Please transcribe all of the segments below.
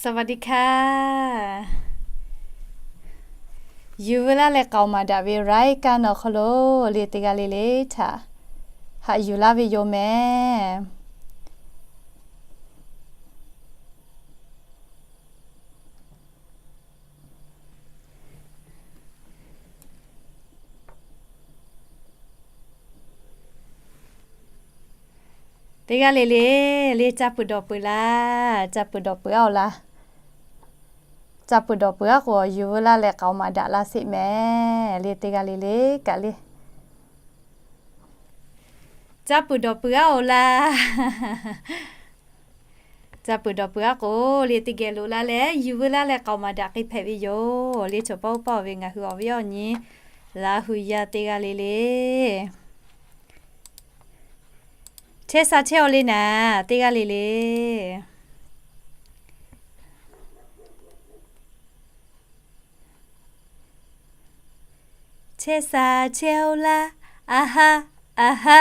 สวัสดีค่ะ Yuˬ veu laˇ leh k'aoˍ maˍ daꞈ ve รายการ awˬ hk'aw lo le teˇ g'aˇ le le htaꞈ haꞈ yuˬ laˇ ve yoˬ mehˍ. Teˇ g'aˇ le le, le ca peuˬ dawˬ peuˬ laˇ, ca peuˬ dawˬ peuˬ aˉ-oˬ laˇ. Ca peuˬ dawˬ peuˬ aˉ k'o, yuˬ veu laˇ leh k'aoˍ maˍ daꞈ laˇ sheˍ mehˍ le teˇ g'aˇ le le kaꞈ le. Ca peuˬ dawˬ peuˬ aˉ-oˬ laˇ. Ca peuˬ dawˬ peuˬ aˉ k'o, le teˇ geh loꞈ la leh yuˬ veu laˇ leh k'aoˍ maˍ daꞈ k'ai hpehꞈ ve yoˬ le. Chaw paˇ oˇ paˇ ve ngaˬ hui awˬ viˉ awˬ nyi Laˇ hu yaˇ teˇ g'aˇ le le, chehˇ sha chehˇ-oˬ le naˍ teˇ g'aˇ le le. Chehˇ sha chehˇ-oˬ laˇ, a ha, a ha.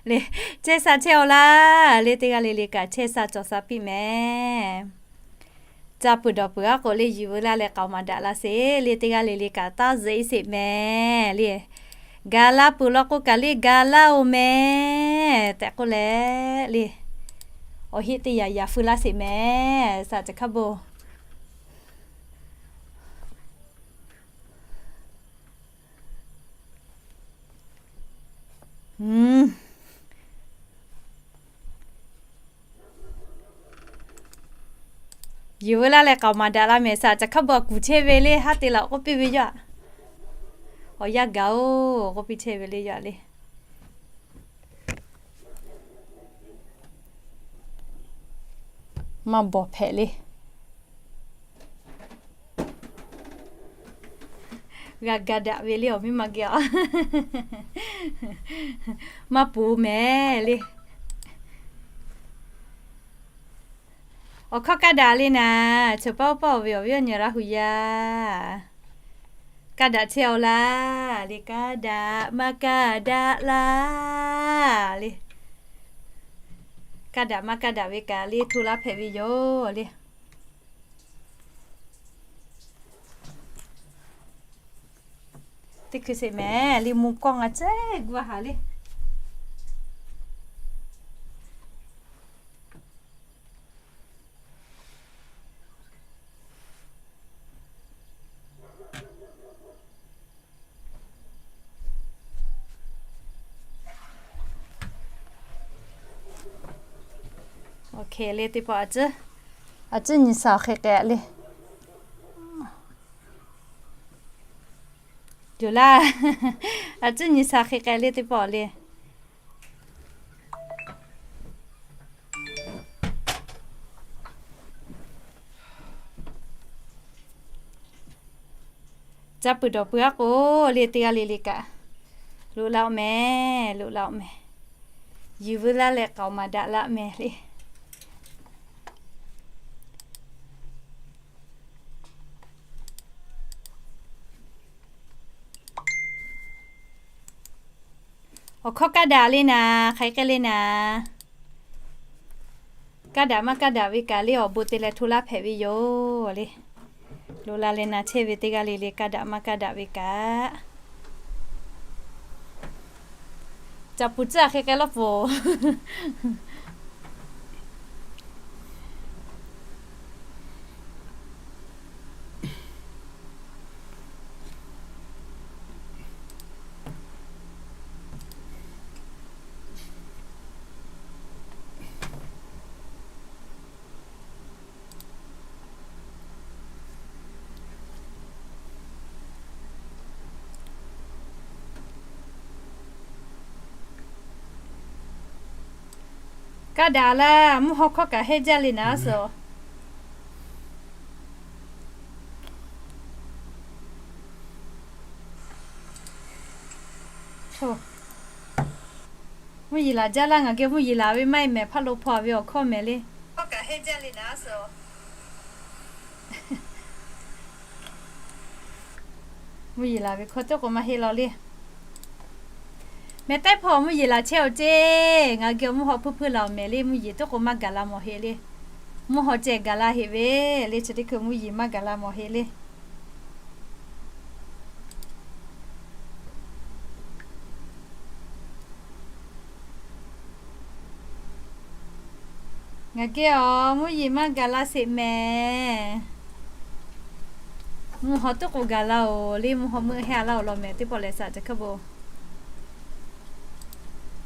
Le, chehˇ sha chehˇ-oˬ laˇ le teˇ g'aˇ le le kaꞈ chehˇ sha cawˬ sha piˇ mehˍ. Ca peuˬ dawˬ peuˬ aˉ k'o le, yuˬ veu laˇ leh k'aoˍ maˍ daꞈ laˇ sheˍ le teˇ g'aˇ le le kaꞈ taˇ zuhꞈ-e sheˍ mehˍ le. Gaˬ la peuˬ law k'o kaꞈ le gaˬ laˇ-oˬ mehˍ tehꞈ k'oˆ leh le, awˬ heˆ teˇ yanˇ yaꞈ feu laˇ sheˍ mehˍ. Saˍ ca hkaˉ bon. Yuˬ veu laˇ leh k'aoˍ maˍ daꞈ la mehˍ. Saˍ ca hkaˉ bon a kuˬ chehˇ ve le haˉ te laˬ k'oˆ piˇ ve yoˬ. Awˬ yanˇ gaˬ-oˬ k'oˆ piˇ chehˇ ve le yoˬ le. Maˇ bawˬ hpehꞈ le. G'a ga daꞈ ve le awˬ miˇ ma geh-a. Maˇ poˬ mehˍ le. Awˬ hkawˇ kaˇ daꞈ le naˍ, chaw paˇ oˇ paˇ-oˬ ve awˬ viˉ awˬ nyi Laˇ hu yaˇ. Kaˇ daꞈ chehˇ-oˬ laˇ le, kaˇ daꞈ maˇ kaˇ daꞈ laˇ le. Kaˇ daꞈ maˇ kaˇ daꞈ ve kaꞈ le hto laˇ hpehꞈ ve yoˬ le. Teˇ hkui sheˍ mehˍ le, mvuhˇ kawˇ ngaˬ cehˇ gu a haˍ le. Oˇ hk'e le teˇ pawˆ a ciˉ, a ciˉ nyi sha hk'e k'ai le. Yoˬ laˇ, a ciˉ nyi sha hk'e k'ai le teˇ pawˆ le. Ca peuˬ dawˬ peuˬ aˉ k'o le teˇ g'aˇ le le kaꞈ loꞈ la-oˬ mehˍ, loꞈ la-oˬ mehˍ. Yuˬ veu laˇ leh k'aoˍ maˍ daꞈ laˇ mehˍ le. Awˬ hkawˇ kaˇ daꞈ le naˍ, hk'aˬ hk'e le naˍ. Kaˇ daꞈ maˇ kaˇ daꞈ ve kaꞈ le awˬ bon te leh hto laˇ hpehꞈ ve yoˬ le. Loꞈ la leh na chehˇ ve teˇ g'aˇ le le kaˇ daꞈ maˇ kaˇ daꞈ ve kaꞈ. Caꞈ puˍ tcuhˉ a hk'e k'ai lawˇ pfuhˍ. Kaˇ daꞈ laˇ, mvuhˇ haw hkawˇ kaꞈ hehnˇ jaˇ le naˍ suh. Mvuhˇ yeˬ laˬ jaˇ laˇ, ngaˬ geh mvuhˇ yeˬ laˬ ve maˇ heˆ mehˍ, hpaˇ lo hpaw ve awˬ hkawˇ mehˍ le. Mvuhˇ yeˬ laˬ ve hkawˇ teˇ k'o maˇ heˆ law le. Mehˍ taiˇ hpawˇ mvuhˇ yeˬ laˬ chehˇ awˬ ceˇ, ngaˬ geh awˬ mvuhˇ haw hpuiˇ hpuiˇ laˬ awˬ mehˍ le, mvuhˇ yeˬ teˇ k'o maˇ gaˬ la mawˬ heˆ le. Mvuhˇ haw ceh gaˬ la heꞈ ve le. Chi teˇ hkui mvuhˇ yeˬ maˇ gaˬ la mawˬ heꞈ le. Ngaˬ geh awˬ mvuhˇ yeˬ maˇ gaˬ la sheˍ mehˍ. Mvuhˇ haw teˇ k'oˍ gaˬ la-oˬ le. Mvuhˇ haw meuˆ heˆ a laˇ-oˬ law mehˍ teˇ pawˆ lehˬ shaꞈ ca hk'aˇ bon.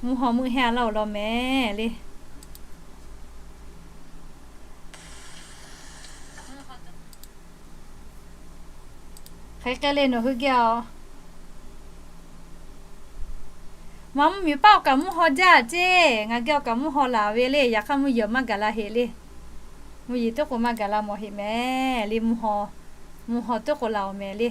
Mvuhˇ haw meuˆ heˆ a laˇ-oˬ law mehˍ le. Hk'e k'ai le nawˬ hui geh awˬ. Maˇ mvuhˇ miˬ paˆ awˬ kaꞈ mvuhˇ haw jaˇ ceˇ. Ngaˬ geh awˬ kaꞈ mvuhˇ haw laˬ ve le. Yaꞈ hk'aˇ mvuhˇ yeˬ maˇ gaˬ la heꞈ le. Mvuhˇ yeˬ teˇ k'oˍ maˇ gaˬ la mawˬ heꞈ mehˍ le. Mvuhˇ haw, mvuhˇ haw teˇ k'oˍ laˬ-oˬ mehˍ le.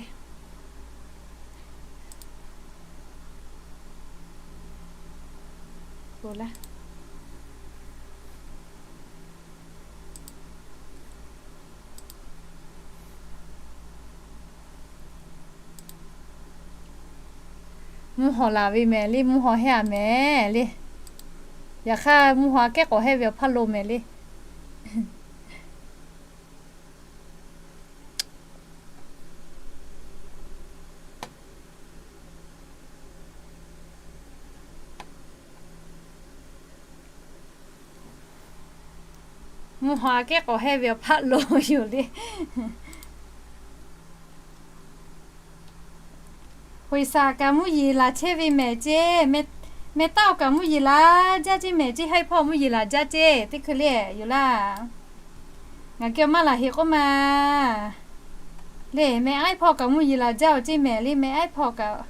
Mvuhˇ haw laˬ ve mehˍ le. Mvuhˇ haw heˆ a mehˍ le. Yaꞈ hk'aˇ mvuhˇ haw aꞈ kehˉ k'awꞈ heˆ ve awˬ hpaˇ lo mehˍ le. Mvuhˇ haw aꞈ kehˉ k'awꞈ heˆ ve awˬ hpaˇ lo yoˬ le. Hoꞈ shaˍ kaꞈ mvuhˇ yeˬ laˬ chehˇ ve mehˍ ceˇ. Meh taˆ awˬ kaꞈ mvuhˇ yeˬ laˬ jaˇ ceˇ mehˍ ceˇ. Haiˉ hpawˇ mvuhˇ yeˬ laˬ jaˇ ceˇ. Teˇ hkui le yoˬ laˇ. Ngaˬ geh maˇ laˬ heꞈ k'oˆ ma le. Meh aiˉ hpawˇ kaꞈ mvuhˇ yeˬ laˬ jaˇ-oˬ ceˇ mehˍ le. Meh aiˉ hpawˇ kaꞈ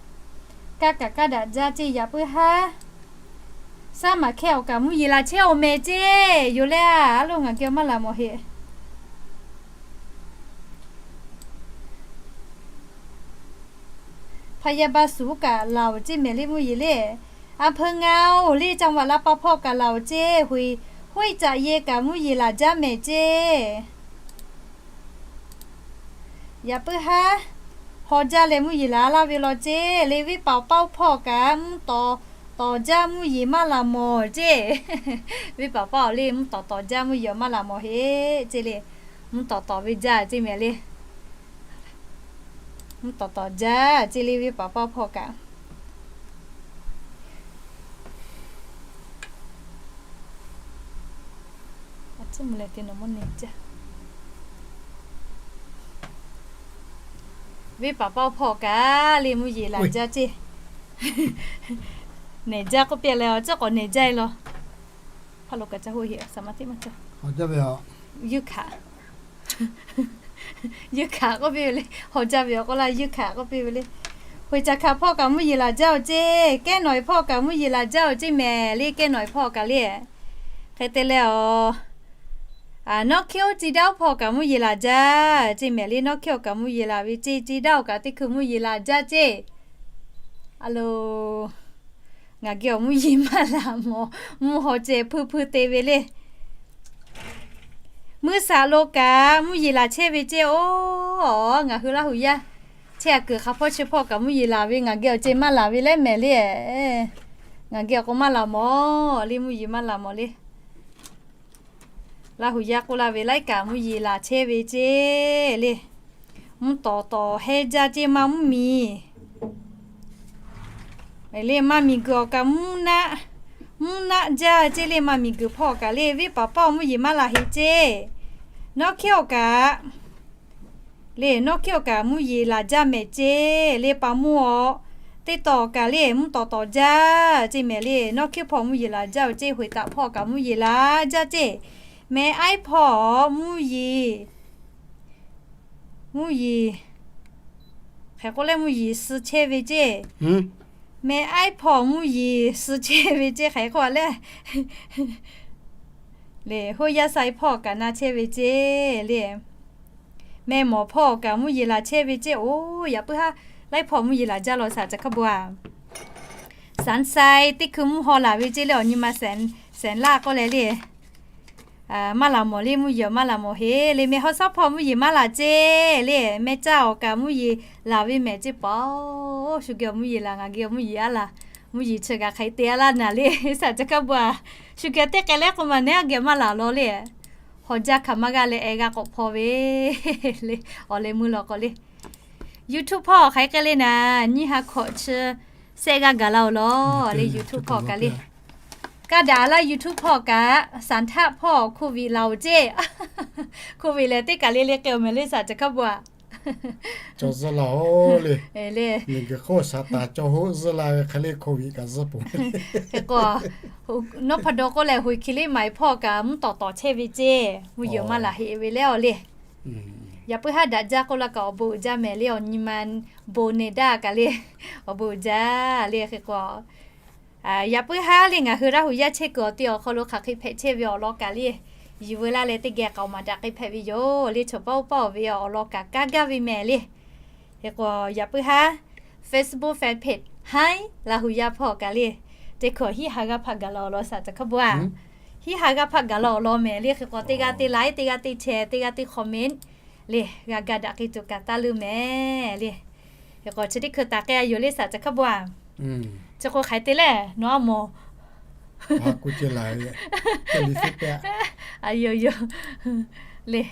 kaˇ kaꞈ kaˇ daꞈ jaˇ ceˇ. Yaꞈ puiˉ haˉ saˉ maˬ hkehˇ awˬ kaꞈ mvuhˇ yeˬ laˬ chehˇ-oˬ mehˍ ceˇ. Yoˬ le a, a loˬ ngaˬ geh maˇ laˬ mawˬ heꞈ. พยาบาลศูนย์ kaꞈ laˬ-oˬ ceˇ mehˍ le mvuhˇ yeˬ le. อำเภองาว le จังหวัดลำปาง hpawˇ kaꞈ laˬ-oˬ ceˇ. Hoꞈ, hoꞈ caꞈ yehˬ kaꞈ mvuhˇ yeˬ laˬ jaˇ mehˍ ceˇ. Yaꞈ puiˉ haˉ haw jaˇ leh mvuhˇ yeˬ laˬ laˇ ve law ceˇ. Le venˇ paˍ paˆ hpawˇ kaꞈ mvuhˇ tawˍ tawˍ jaˇ mvuhˇ yeˬ maˇ laˬ mawˬ ceˇ. Venˇ paˍ paˆ le mvuhˇ tawˍ tawˍ jaˇ mvuhˇ yeˬ maˇ laˬ mawˬ heˆ ceˇ le. Mvuhˇ tawˍ tawˍ ve jaˇ ceˇ mehˍ le. Mvuhˇ tawˍ tawˍ jaˇ ceˇ le venˇ paˍ paˆ hpawˇ kaꞈ. Venˇ paˍ paˆ hpawˇ kaꞈ le mvuhˇ yeˬ laˬ jaˇ ceˇ. Nehˬ jaˇ k'oˆ piˇ leh, awˬ ceuˬ k'awꞈ nehˬ jaˇ-e law. Hpaˇ lo kaꞈ ca hoˆ heˆ, saˍ maˍ tiˆ maˇ ca. Yuˇ hkaꞈ, yuˇ hkaꞈ k'oˆ piˇ ve le. Haw jaˇ ve awˬ k'oˆ laˇ, yuˇ hkaꞈ k'oˆ piˇ ve le. Hoꞈ caˍ hkaꞈ hpawˇ kaꞈ mvuhˇ yeˬ laˬ jaˇ-oˬ ceˇ. Kehˉ nawˬ hpawˇ kaꞈ mvuhˇ yeˬ laˬ jaˇ-oˬ ceˇ mehˍ le. Kehˉ nawˬ hpawˇ kaꞈ le. Hk'e te leh awˬ, nawˉ hkiˉ oˇ ci daˇ oˇ hpawˇ kaꞈ mvuhˇ yeˬ laˬ jaˇ ceˇ mehˍ le. Nawˉ hkiˉ awˬ kaꞈ mvuhˇ yeˬ laˬ ve ceˇ. Ci daˇ oˇ kaꞈ teˇ hkui mvuhˇ yeˬ laˬ jaˇ ceˇ. A loˬ, ngaˬ geh awˬ mvuhˇ yeˬ maˇ laˬ mawˬ. Mvuhˇ haw ceh hpuiˇ hpuiˇ te ve le. Mvuhˇ shaˍ lo kaꞈ mvuhˇ yeˬ laˬ chehˇ ve ceˇ. Oˬ, ngaˬ hui Laˇ huˍ yaˇ chehˇ a kuiˬ hk'a hpawˇ chi hpawˇ kaꞈ mvuhˇ yeˬ laˬ ve, ngaˬ geh awˬ ceˇ maˇ laˬ ve leh mehˍ le. Ngaˬ geh awˬ k'o maˇ laˬ mawˬ le, mvuhˇ yeˬ maˇ laˬ mawˬ le. Laˇ huˍ yaˇ k'oˆ laˇ ve laiˉ kaꞈ mvuhˇ yeˬ laˬ chehˇ ve ceˇ le. Mvuhˇ tawˍ tawˍ hehnˇ jaˇ ceˇ maˇ mvuhˇ miˬ le. Maˇ miˬ guiˬ awˬ kaꞈ mvuhˇ naˆ, mvuhˇ naˆ jaˇ ceˇ le. Maˇ miˬ guiˬ hpawˇ kaꞈ le, venˇ paˍ paˆ mvuhˇ yeˬ maˇ laˬ heꞈ ceˇ. Nawˉ hkiˉ awˬ kaꞈ le, nawˉ hkiˉ awˬ kaꞈ mvuhˇ yeˬ laˬ jaˇ mehˍ ceˇ le. Pa mvuhˇ awˬ teˇ tawˍ kaꞈ le, mvuhˇ tawˍ tawˍ jaˇ ceˇ mehˍ le. Nawˉ hkiˉ hpawˇ mvuhˇ yeˬ laˬ jaˇ-oˬ ceˇ. Hoꞈ taˍ hpawˇ kaꞈ mvuhˇ yeˬ laˬ jaˇ ceˇ. Meh aiˉ hpawˇ mvuhˇ yeˬ, mvuhˇ yeˬ, hk'e k'oˆ leh mvuhˇ yeˬ suh chehˇ ve ceˇ. Meh aiˉ hpawˇ mvuhˇ yeˬ suh chehˇ ve ceˇ hk'e k'oˆ a leh, le hoˆ yaˇ sai hpawˇ kaꞈ na chehˇ ve ceˇ le. Meh mawˬ hpawˇ kaꞈ mvuhˇ yeˬ laˬ chehˇ ve ceˇ. Oˬ, yaꞈ puiˉ haˉ laiˉ hpawˇ mvuhˇ yeˬ laˬ jaˇ law shaˍ ca hk'a bon a. Saˍ sai teˇ hkui mvuhˇ haw laˬ ve ceˇ le. Awˬ nyi ma sehˍ laˇ k'oˆ leh le, maˇ laˬ mawˬ le, mvuhˇ yeˬ maˇ laˬ mawˬ heˆ le. Meh hawˉ shaˉ hpawˇ mvuhˇ yeˬ maˇ laˬ ceˇ le. Meh caˇ awˬ kaꞈ mvuhˇ yeˬ laˬ ve mehˍ ceˇ paˍ. Shu geh awˬ mvuhˇ yeˬ laˬ, ngaˬ geh awˬ mvuhˇ yeˬ a laˬ. Mvuhˇ yeˬ chi g'a hk'e te a laˇ naˍ le. Saˍ ca hk'a bon a. Shu geh teˇ k'ai leh k'o maˬ neˉ a geh maˇ laˬ law le. Hk'aw jaˇ hk'aˬ maˇ g'aˇ leh, eh, g'a k'awꞈ hpaw ve le. Awˬ leh meuˇ lawˬ k'o le, YouTube hpawˇ hk'aˬ hk'e k'ai le naˍ, nyiˇ ha hkawꞈ chi shehˆ g'aˇ gaˬ la-oˬ lawˬ le. YouTube hpawˇ kaꞈ le, kaˇ daꞈ laˇ. YouTube hpawˇ kaꞈ, Saˍ htaˆ hpawˇ โควิด laˬ-oˬ ceˇ. โควิด lehˬ teˇ kaˬ le le k'ai-oˬ mehˍ le, Saˍ Caˇ hkawˇ bon-a. Cawˬ zuhˆ la-oˬ le. Miˬguiˬ hk'oˆ shaˍ taˍ cawˬ hoˆ zuhˆ la ve hk'e le โควิด kaꞈ zuhˆ peuˬ. Hk'e k'o, nawˉ hpaˍ dawˬ k'oˆ lehˬ, huiˬ hkiˬ liˇ maiˍ hpawˇ kaꞈ mvuhˇ tawˍ tawˍ chehˇ ve ceˇ, mvuhˇ yeˬ maˇ laˬ heˆ ve leh-oˬ le. Yaꞈ puiˉ haˉ daꞈ jaˇ k'oˆ la kaꞈ awˬ bon uiˍ jaˇ mehˍ le, awˬ nyi ma bon nehˬ daˇ kaꞈ le, awˬ bon uiˍ jaˇ le. Hk'e k'o, yaꞈ puiˉ haˉ le ngaˬ hui Laˇ huˍ yaˇ chehˇ kuiˬ awˬ ti awˬ hk'aw lo hk'aˬ hk'e hpehꞈ chehˇ ve awˬ lawn kaꞈ le, yuˬ veu laˇ leh teˇ geh k'aoˍ maˍ daꞈ k'ai hpehꞈ ve yoˬ le. Chaw paˇ oˇ paˇ-oˬ ve awˬ lawn kaꞈ kaˇ gaˇ ve mehˍ le. Hk'e k'o, yaꞈ puiˉ haˉ Facebook fan page Haiˉ Laˇ huˍ yaˇ hpawˇ kaꞈ le, teˇ hkawꞈ hiˉ ha g'aˇ hpaˆ gaˬ la awˬ lawn Saˍ Caˇ hkawˇ bon-a. Hiˉ ha g'aˇ hpaˆ gaˬ la awˬ lawn mehˍ le. Hk'e k'o, teˇ g'aˇ teˇ like, teˇ g'aˇ teˇ share, teˇ g'aˇ teˇ comment le, g'a ga daꞈ k'ai tuˬ kaꞈ taˇ leuˇ mehˍ le. Hk'e k'o, chi teˇ hkui taˍ k'ai-a yoˬ le Saˍ Caˇ hkawˇ bon-a. Chi k'o hk'aˬ hk'e te le, nawˬ a mawˬ. Aˬ, yoˬ yoˬ. Le,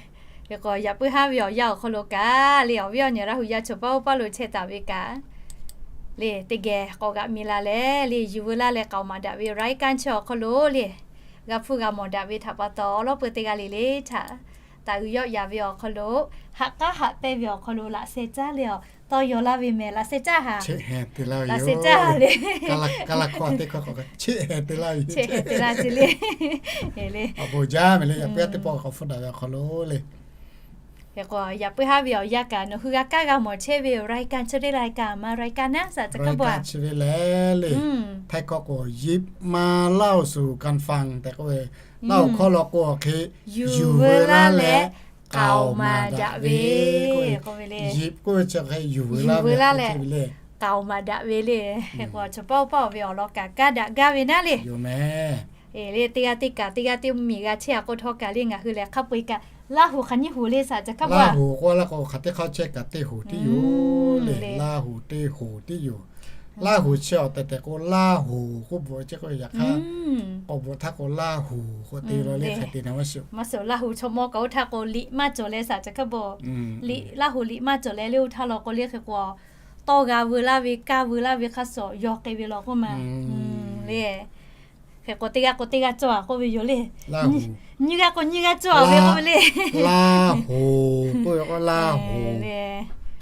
hk'e k'o yaꞈ puiˉ haˉ ve awˬ yanˇ awˬ hk'aw lo kaꞈ le, awˬ viˉ awˬ nyi Laˇ huˍ yaˇ chaw paˇ oˇ paˇ lo chehˇ taˍ ve kaꞈ le, teˇ geh k'awꞈ g'aꞈ mi la leh le, yuˬ veu laˇ leh k'aoˍ maˍ daꞈ ve รายการ chi awˬ hk'aw lo le, g'a hpuˇ g'a mawˬ daꞈ ve htaꞈ pa taw awˬ lawˉ peu teˇ g'aˇ le le htaꞈ taˍ uiˍ yawˆ yaˍ ve awˬ hk'aw lo, haꞈ k'aˉ haꞈ pehnˇ ve awˬ hk'aw lo laꞈ sheh caˇ le, awˬ tawˇ yaw laˇ ve mehˍ. Laꞈ sheh caˇ ha, laꞈ sheh caˇ le. Cheˇ heh te laˇ ve le. Awˬ bon jaˇ mehˍ le, yaꞈ puiˉ haˉ teˇ pawˆ k'awꞈ hpuˇ daꞈ ve awˬ hk'aw lo le. Hk'e k'o, yaꞈ puiˉ haˉ ve awˬ yanˇ kaꞈ nawˬ hui g'a kaˇ g'a mawˬ chehˇ ve รายการ chi teˇ รายการ ma รายการ naˉ Saˍ Caˇ hkawˇ bon-a. Chi ve lehˬ le, Htaiˇ hkawˇ k'o หยิบมาเล่าสู่กันฟัง tehꞈ k'oˆ ve, Laˇ huˍ hkawˇ law k'o hk'e, yuˬ veu laˇ leh k'aoˍ maˍ daꞈ ve k'oˆ ve le. หยิบ k'oˆ ve chi hk'e yuˬ veu laˇ leh k'aoˍ maˍ daꞈ ve le. Hk'e k'o, chaw paˇ oˇ paˇ-oˬ ve awˬ lawn kaꞈ kaˇ daꞈ gaˇ ve naˉ le. Yoˬ mehˍ. Le, teˇ g'aˇ teˇ kaꞈ, teˇ g'aˇ teˇ miˬ g'a chehˇ-a k'o htawˇ kaꞈ le, ngaˬ hui lehˬ hk'a peu-eˬ kaꞈ Laˇ huˍ hk'aˬ nyiˇ huˍ le Saˍ Caˇ hkawˇ bon-a. Laˇ huˍ k'oˆ laˇ k'o hk'aˬ teˇ hk'aˇ chehˇ kaꞈ teˇ huˍ tiˉ yoˬ le. Laˇ huˍ teˇ huˍ tiˉ yoˬ. Laˇ huˍ chi awˬ tehˬ tehˬ k'o Laˇ huˍ k'oˆ bvuhꞈ chehˇ k'o, yaꞈ hk'aˇ k'awꞈ bvuhꞈ htaˇ k'o Laˇ huˍ k'oˆ te la le. Hk'e te na maˇ shiˍ, maˇ shiˍ. Laˇ huˍ chaw mawˇ kaꞈ oˇ htaˇ k'o liꞈ maˇ cawˬ leh Saˍ Caˇ hkawˇ bon, liꞈ, Laˇ huˍ liꞈ maˇ cawˬ leh le, oˇ htaˇ law k'o le, hk'e k'o tawˇ g'a veu laˇ ve, kaˇ veu laˇ ve hk'a shuˍ yawˇ k'ai ve law k'oˆ ma le. Hk'e k'o teˇ g'aˇ k'o teˇ g'aˇ cawˬ-a k'oˆ ve yoˬ le. Nyiˇ g'aˇ k'o nyiˇ g'aˇ cawˬ-a ve k'oˆ ve le. Laˇ huˍ k'oˆ ve k'o Laˇ huˍ.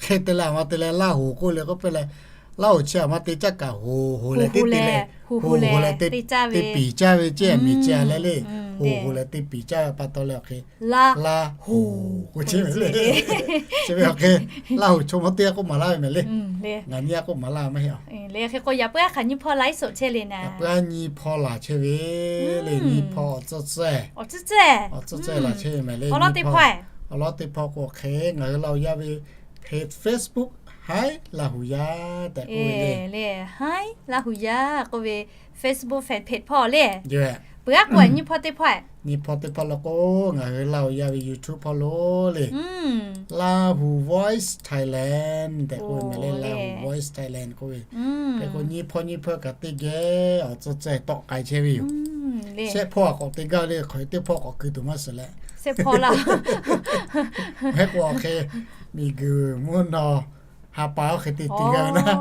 Hk'e te leh a ma te leh Laˇ huˍ k'oˆ le k'oˆ peuˬ leh, Laˇ huˍ chi a ma te caˇ kaꞈ huˍ, huˍ lehˬ teˇ te leh, huˍ huˍ lehˬ te piˍ caˇ ve ceˇ, miˬ ceˇ leh le. Huˍ huˍ lehˬ te piˍ caˇ ve pa taw leh awˬ hk'e Laˇ huˍ k'oˆ chehˇ ve le. Chi ve awˬ hk'e Laˇ huˍ chaw mawˇ teˇ g'aˇ k'oˆ maˍ laˇ ve mehˍ le. Ngaˬ nyiˇ g'aˇ k'oˆ maˍ laˇ maˇ heˆ-a. Le, hk'e k'o yaꞈ puiˉ haˉ hk'aˬ nyiˇ hpawˇ live show chehˇ le naˍ. Yaꞈ puiˉ haˉ nyiˇ hpawˇ laˬ chehˇ ve le. Nyiˇ hpawˇ awˬ tcuhˇ tcuhˉ, awˬ tcuhˇ tcuhˉ laˬ chehˇ ve mehˍ le. Awˬ lawn teˇ hpawˇ k'o hk'e ngaˬ hui Laˇ huˍ yaˇ ve page Facebook Haiˉ Laˇ huˍ yaˇ tehꞈ k'oˆ ve le. Haiˉ Laˇ huˍ yaˇ k'oˆ ve Facebook fan page hpawˇ le. Peuˬ aˉ k'o nyiˇ hpawˇ teˇ hpawˇ, nyiˇ hpawˇ teˇ hpawˇ law k'o ngaˬ hui Laˇ huˍ yaˇ ve YouTube hpawˇ lo le, Lahu Voice Thailand tehꞈ k'oˆ ve mehˍ le. Lahu Voice Thailand k'oˆ ve, hk'e k'o nyiˇ hpawˇ nyiˇ hpawˇ kaꞈ teˇ geh awˬ tcuhˇ tcuhˉ tawˆ k'ai chehˇ ve yoˬ. Shehˆ hpawˇ a k'awꞈ te gaˇ le, hk'aˬ hk'e teˇ hpawˇ k'awꞈ keu tuˬ maˇ shiˍ leh, shehˆ hpawˇ laˇ. Hk'e k'o hk'e miˬguiˬ mvuhˇ naw ha pa oˇ hk'e te te gaˇ ve naˉ.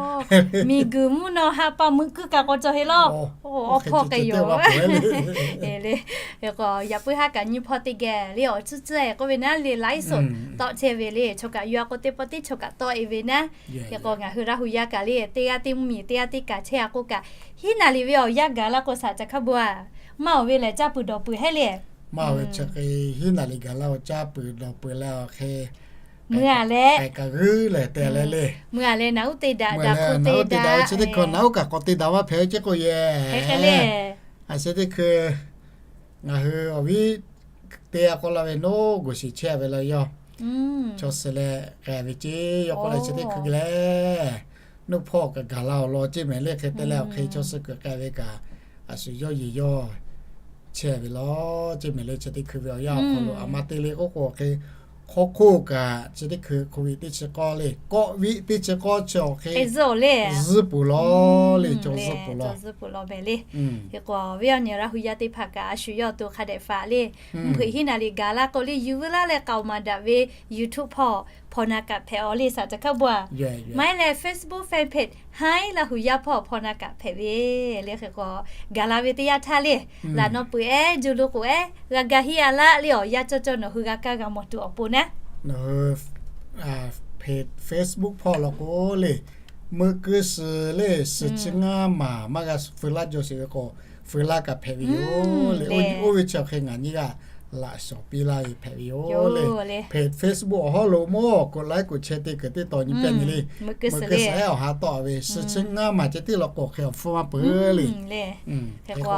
Miˬguiˬ mvuhˇ naw ha pa meuꞈ kuiˉ kaꞈ k'awꞈ cawˬ heˆ law. Awˬ hpawˇ k'ai yoˬ le. Hk'e k'o yaꞈ puiˉ haˉ kaꞈ nyiˇ hpawˇ teˇ geh le awˬ tcuhˇ tcuhˉ-e k'oˆ ve naˉ le, live show tawˆ chehˇ ve le. Chaw kaꞈ yuˬ-a k'o teˇ pawˆ teˇ chaw kaꞈ tawˆ-e ve naˉ. Hk'e k'o ngaˬ hui Laˇ huˍ yaˇ kaꞈ le teˇ g'aˇ teˇ mvuhˇmiˬ teˇ g'aˇ teˇ kaꞈ chehˇ-a k'oˆ kaꞈ, hiˉ naˍ liꞈ ve awˬ yanˇ gaˬ laˇ k'o Saˍ Caˇ hkawˇ bon-a, maˇ-oˬ ve lehˬ caˇ peuˬ dawˬ peuˬ hehˉ le. Maˇ-oˬ ve chi hk'e hiˉ naˍ liꞈ gaˬ laˇ-oˬ, caˇ peuˬ dawˬ peuˬ leh awˬ hk'e meuꞈ-a leh, k'ai kaꞈ g'uiˇ lehˬ te leh le. Meuꞈ-a leh naˬ uˉ te daꞈ, daꞈ hk'oˆ te daꞈ, chi teˇ hkui naˬ uˉ kaꞈ k'awꞈ te daꞈ maˇ hpehꞈ ve ceˇ k'o yehˬ. Hk'e le, a chi teˇ hkui ngaˬ hui awˬ viˉ teˇ g'aˇ k'oˆ laˇ ve, Noˉ g'uˬ shiˍ chehˇ ve la yawˇ chaw suh leh k'ai ve ceˇ. Yawˇ k'oˆ leh chi teˇ hkui leh nuˇ hpawˇ kaꞈ gaˬ la awˬ lawn ceˇ mehˍ le. Hk'e te leh awˬ hk'e chaw suh kuiˬ k'ai ve kaꞈ, a shu yawˇ yehˬ yawˇ chehˇ ve law ceˇ mehˍ le. Chi teˇ hkui ve awˬ yanˇ awˬ hk'aw lo a ma te le k'oˆ k'o awˬ hk'e hk'aw hk'oˆ kaꞈ chi teˇ hkui โควิด teˇ chi k'awˇ le, kawˆ viˆ teˇ chi k'awˇ chi awˬ hk'e zuhˆ peuˬ law le, cawˬ zuhˆ peuˬ law. Hk'e k'o, awˬ viˉ awˬ nyi Laˇ hu yaˇ teˇ hpaˍ kaꞈ a shu yawˇ awˬ to hk'a dehꞈ faꞈ le, mvuhˇ hpeuꞈ hiˉ naˍ riˍ gaˬ la k'o le, yuˬ veu laˇ leh k'aoˍ maˍ daꞈ ve YouTube hpawˇ hpaw na kaꞈ hpehꞈ aw le, saˍ ca hkaˉ bon a. Maˇ heˆ leh Facebook fan page Haiˉ Laˇ hu yaˇ hpawˇ hpaw na kaꞈ hpehꞈ ve le. Hk'e k'o, gaˬ la ve teˇ yanˇ htaˇ le, laꞈ naw peuˬ ehˉ, jo lo k'oˍ ehˉ, g'a ga hiˆ a laˆ le, awˬ yanˇ cawˇ cawˇ nawˬ hui g'a kaˇ g'a mawˬ tuˬ awˬ pon naˉ, Facebook hpawˇ law k'o le, meuꞈ keu suhˍ le, suhˍ chi ngaˇ maˬ maˇ g'a feu laˇ jaw sheˍ ve k'o, feu laˇ kaꞈ hpehꞈ ve yoˬ le. Oˇ ve chi awˬ hk'e ngaˬ nyi g'a laꞈ shawˍ piˇ laˇ ve hpehꞈ ve yoˬ le. Facebook awˬ hawˉ lo mawˇ กดไลค์ กดแชร์ te kuiˬ teˇ taw nyi pehˇ nyi le, meuꞈ keu suhˍ ehˉ awˬ ha tawˆ ve suhˍ chi ngaˇ maˬ ceh tiˉ law k'o hk'e awˬ hpfuhˇ maˇ peuˬ le. Hk'e k'o,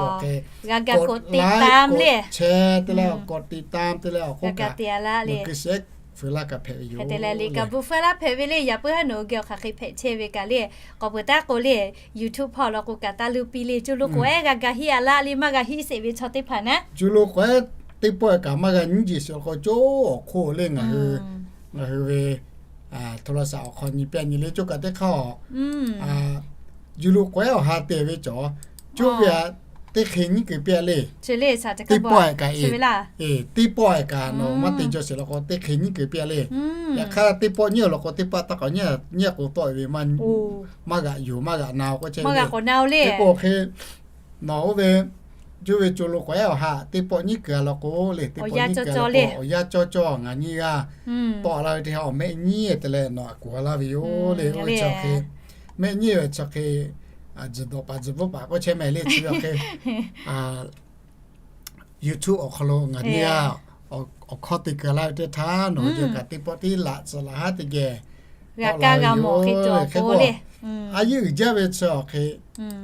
g'a ga กดไลค์ กดแชร์ te leh awˬ กดติดตาม te leh awˬ hk'oˆ kaꞈ meuꞈ keu suhˍ ehˉ feu laˇ kaꞈ hpehꞈ ve yoˬ le. Kaꞈ bu feu laˇ hpehꞈ ve le, yaꞈ puiˉ haˉ nawˬ hui geh awˬ hk'aˬ hk'e hpehꞈ chehˇ ve kaꞈ le, k'awꞈ peuˬ taˉ k'o le, YouTube hpawˇ law k'o kaꞈ taˇ luˇ piˇ le, co lo k'oˍ ehˉ g'a ga hiˆ a laˆ le, maˇ g'a hiˆ sheˍ ve chaw teˇ hpaˍ naˉ, co lo k'oˍ ehˉ teˇ pawˆ kaꞈ maˇ g'a nyiˇ jeˬ sheˍ law k'o, co awˬ hk'oˆ le ngaˬ hui, ngaˬ hui ve โทรศัพท์ awˬ hk'aw nyi pehˇ nyi le, co kaꞈ teˇ hk'aˇ awˬ, co lo k'oˍ ehˉ awˬ ha te ve cawˬ, co ve a, teˇ hk'e nyiˉ keu piˇ le. Teˇ pawˆ kaꞈ, teˇ pawˆ kaꞈ nawˬ maˇ te jaw sheˍ law k'o, teˇ hk'e nyiˉ keu piˇ le. Yaꞈ hk'aˇ teˇ pawˆ nyiˉ law k'o, teˇ pawˆ taˇ k'awꞈ nyiˉ k'o tawˆ ve maˇ, maˇ g'aꞈ yuˬ maˇ g'aꞈ na k'oˆ chehˇ ve. Teˇ pawˆ hk'e nawˬ oˇ ve, co ve co lo k'oˍ ehˉ awˬ ha teˇ pawˆ nyiˉ keu a law k'o le, teˇ pawˆ nyiˉ keu a law k'o, awˬ yanˇ cawˇ cawˇ ngaˬ nyiˇ g'aˇ tawˆ la ve teˇ ha awˬ mehˆ nyiˉ te leh nawˬ a kuˬ a laˇ ve yoˬ le. Oˇ ve chi awˬ hk'e mehˆ nyiˉ ve chi awˬ hk'e, tzuhˬ dawꞈ paˍ tzuhˬ bvuhˆ paˍ k'oˆ chehˇ mehˍ le, chi ve awˬ hk'e YouTube awˬ hk'aw lo ngaˬ nyiˇ g'aˇ awˬ hkawˇ te keu laˇ ve teˇ htaˇ nawˬ hui geh kaꞈ teˇ pawˆ tiˉ laꞈ tcuhˍ laꞈ haˉ teˇ geh g'a kaˇ g'a mawˬ hk'e cawˬ k'o le. A yeˇ uiˍ jaˇ ve chi awˬ hk'e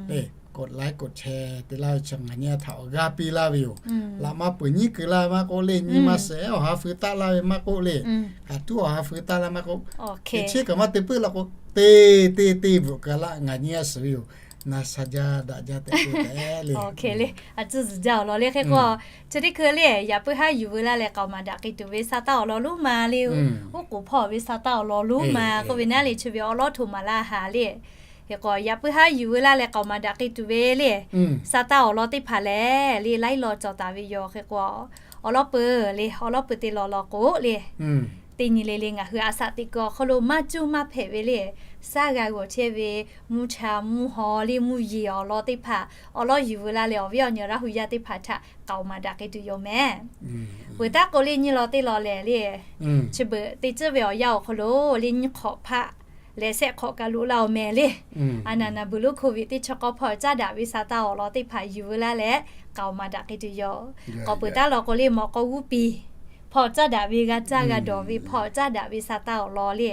le, กดไลค์ กดแชร์ te laˇ ve chi ngaˬ nyiˇ htaꞈ awˬ g'aˇ piˇ laˇ ve yoˬ. Laꞈ maˇ peuˬ nyiˉ keu laˇ maˇ k'oˆ le, nyiˇ maˇ shehˍ ehˉ awˬ ha feu taˆ laˇ ve maˇ k'oˆ le, kaꞈ tuˉ awˬ ha feu taˆ laˇ maˇ k'oˆ, chi chi kaꞈ maˇ te puiˉ law k'o, te te te bvuhꞈ keu laˇ ngaˬ nyiˇ g'aˇ suhˍ ve yoˬ. Na sha jaˇ daꞈ jaˇ tehꞈ k'oˆ tehꞈ le. Awˬ hk'e le, a tcuhˇ zuhˬ jaˇ awˬ lawn le. Hk'e k'o, chi teˇ hkui le yaꞈ puiˉ haˉ yuˬ veu laˇ leh k'aoˍ maˍ daꞈ k'ai tuˬ ve sa taˇ awˬ lawn lonˉ ma le, oˉ k'oˍ hpawˇ ve sa taˇ awˬ lawn lonˉ ma k'oˆ ve naˉ le, chi ve awˬ lawˉ htoꞈ maˍ laˇ haˍ le. Hk'e k'o, yaꞈ puiˉ haˉ yuˬ veu laˇ leh k'aoˍ maˍ daꞈ k'ai tuˬ ve le, sa taˇ awˬ lawn teˇ hpaˍ lehˬ le, laiˉ law cawˬ taˍ ve yoˬ. Hk'e k'o, awˬ lawˉ peuˬ le, awˬ lawˉ peuˬ te law law k'o le, teˇ nyi le le ngaˬ hui a saꞈ teꞈ kuiˬ awˬ hk'aw lo maˇ cuˇ maˇ hpehꞈ ve le, saˉ g'a g'awˬ chehˇ ve mvuhˇ cha mvuhˇ haw le mvuhˇ yeˬ awˬ lawn teˇ hpaˍ awˬ lawˉ yuˬ veu laˇ leh awˬ viˉ awˬ nyi Laˇ hu yaˇ teˇ hpaˍ htaꞈ k'aoˍ maˍ daꞈ k'ai tuˬ yoˬ mehˍ. Peuˬ taˉ k'o le nyi law teˇ law lehˬ le, chi beuꞈ teˇ ceuˬ ve awˬ yanˇ awˬ hk'aw lo le nyi hk'awꞈ hpaˆ leh shehˆ hk'awꞈ kaꞈ loꞈ laˇ oˬ mehˍ le. A naˍ naˍ beuˬ lonˉ โควิด teˇ chi k'awˇ hpawˇ caˇ daꞈ ve sa taˇ awˬ lawn teˇ hpaˍ yuˬ veu laˇ leh k'aoˍ maˍ daꞈ k'ai tuˬ yoˬ. K'awꞈ peuˬ taˉ law k'o le mawꞈ k'aw g'uˇ piˍ hpawˇ caˇ daꞈ ve g'a caˇ g'a dawˬ ve hpawˇ caˇ daꞈ ve sa taˇ awˬ lawn le.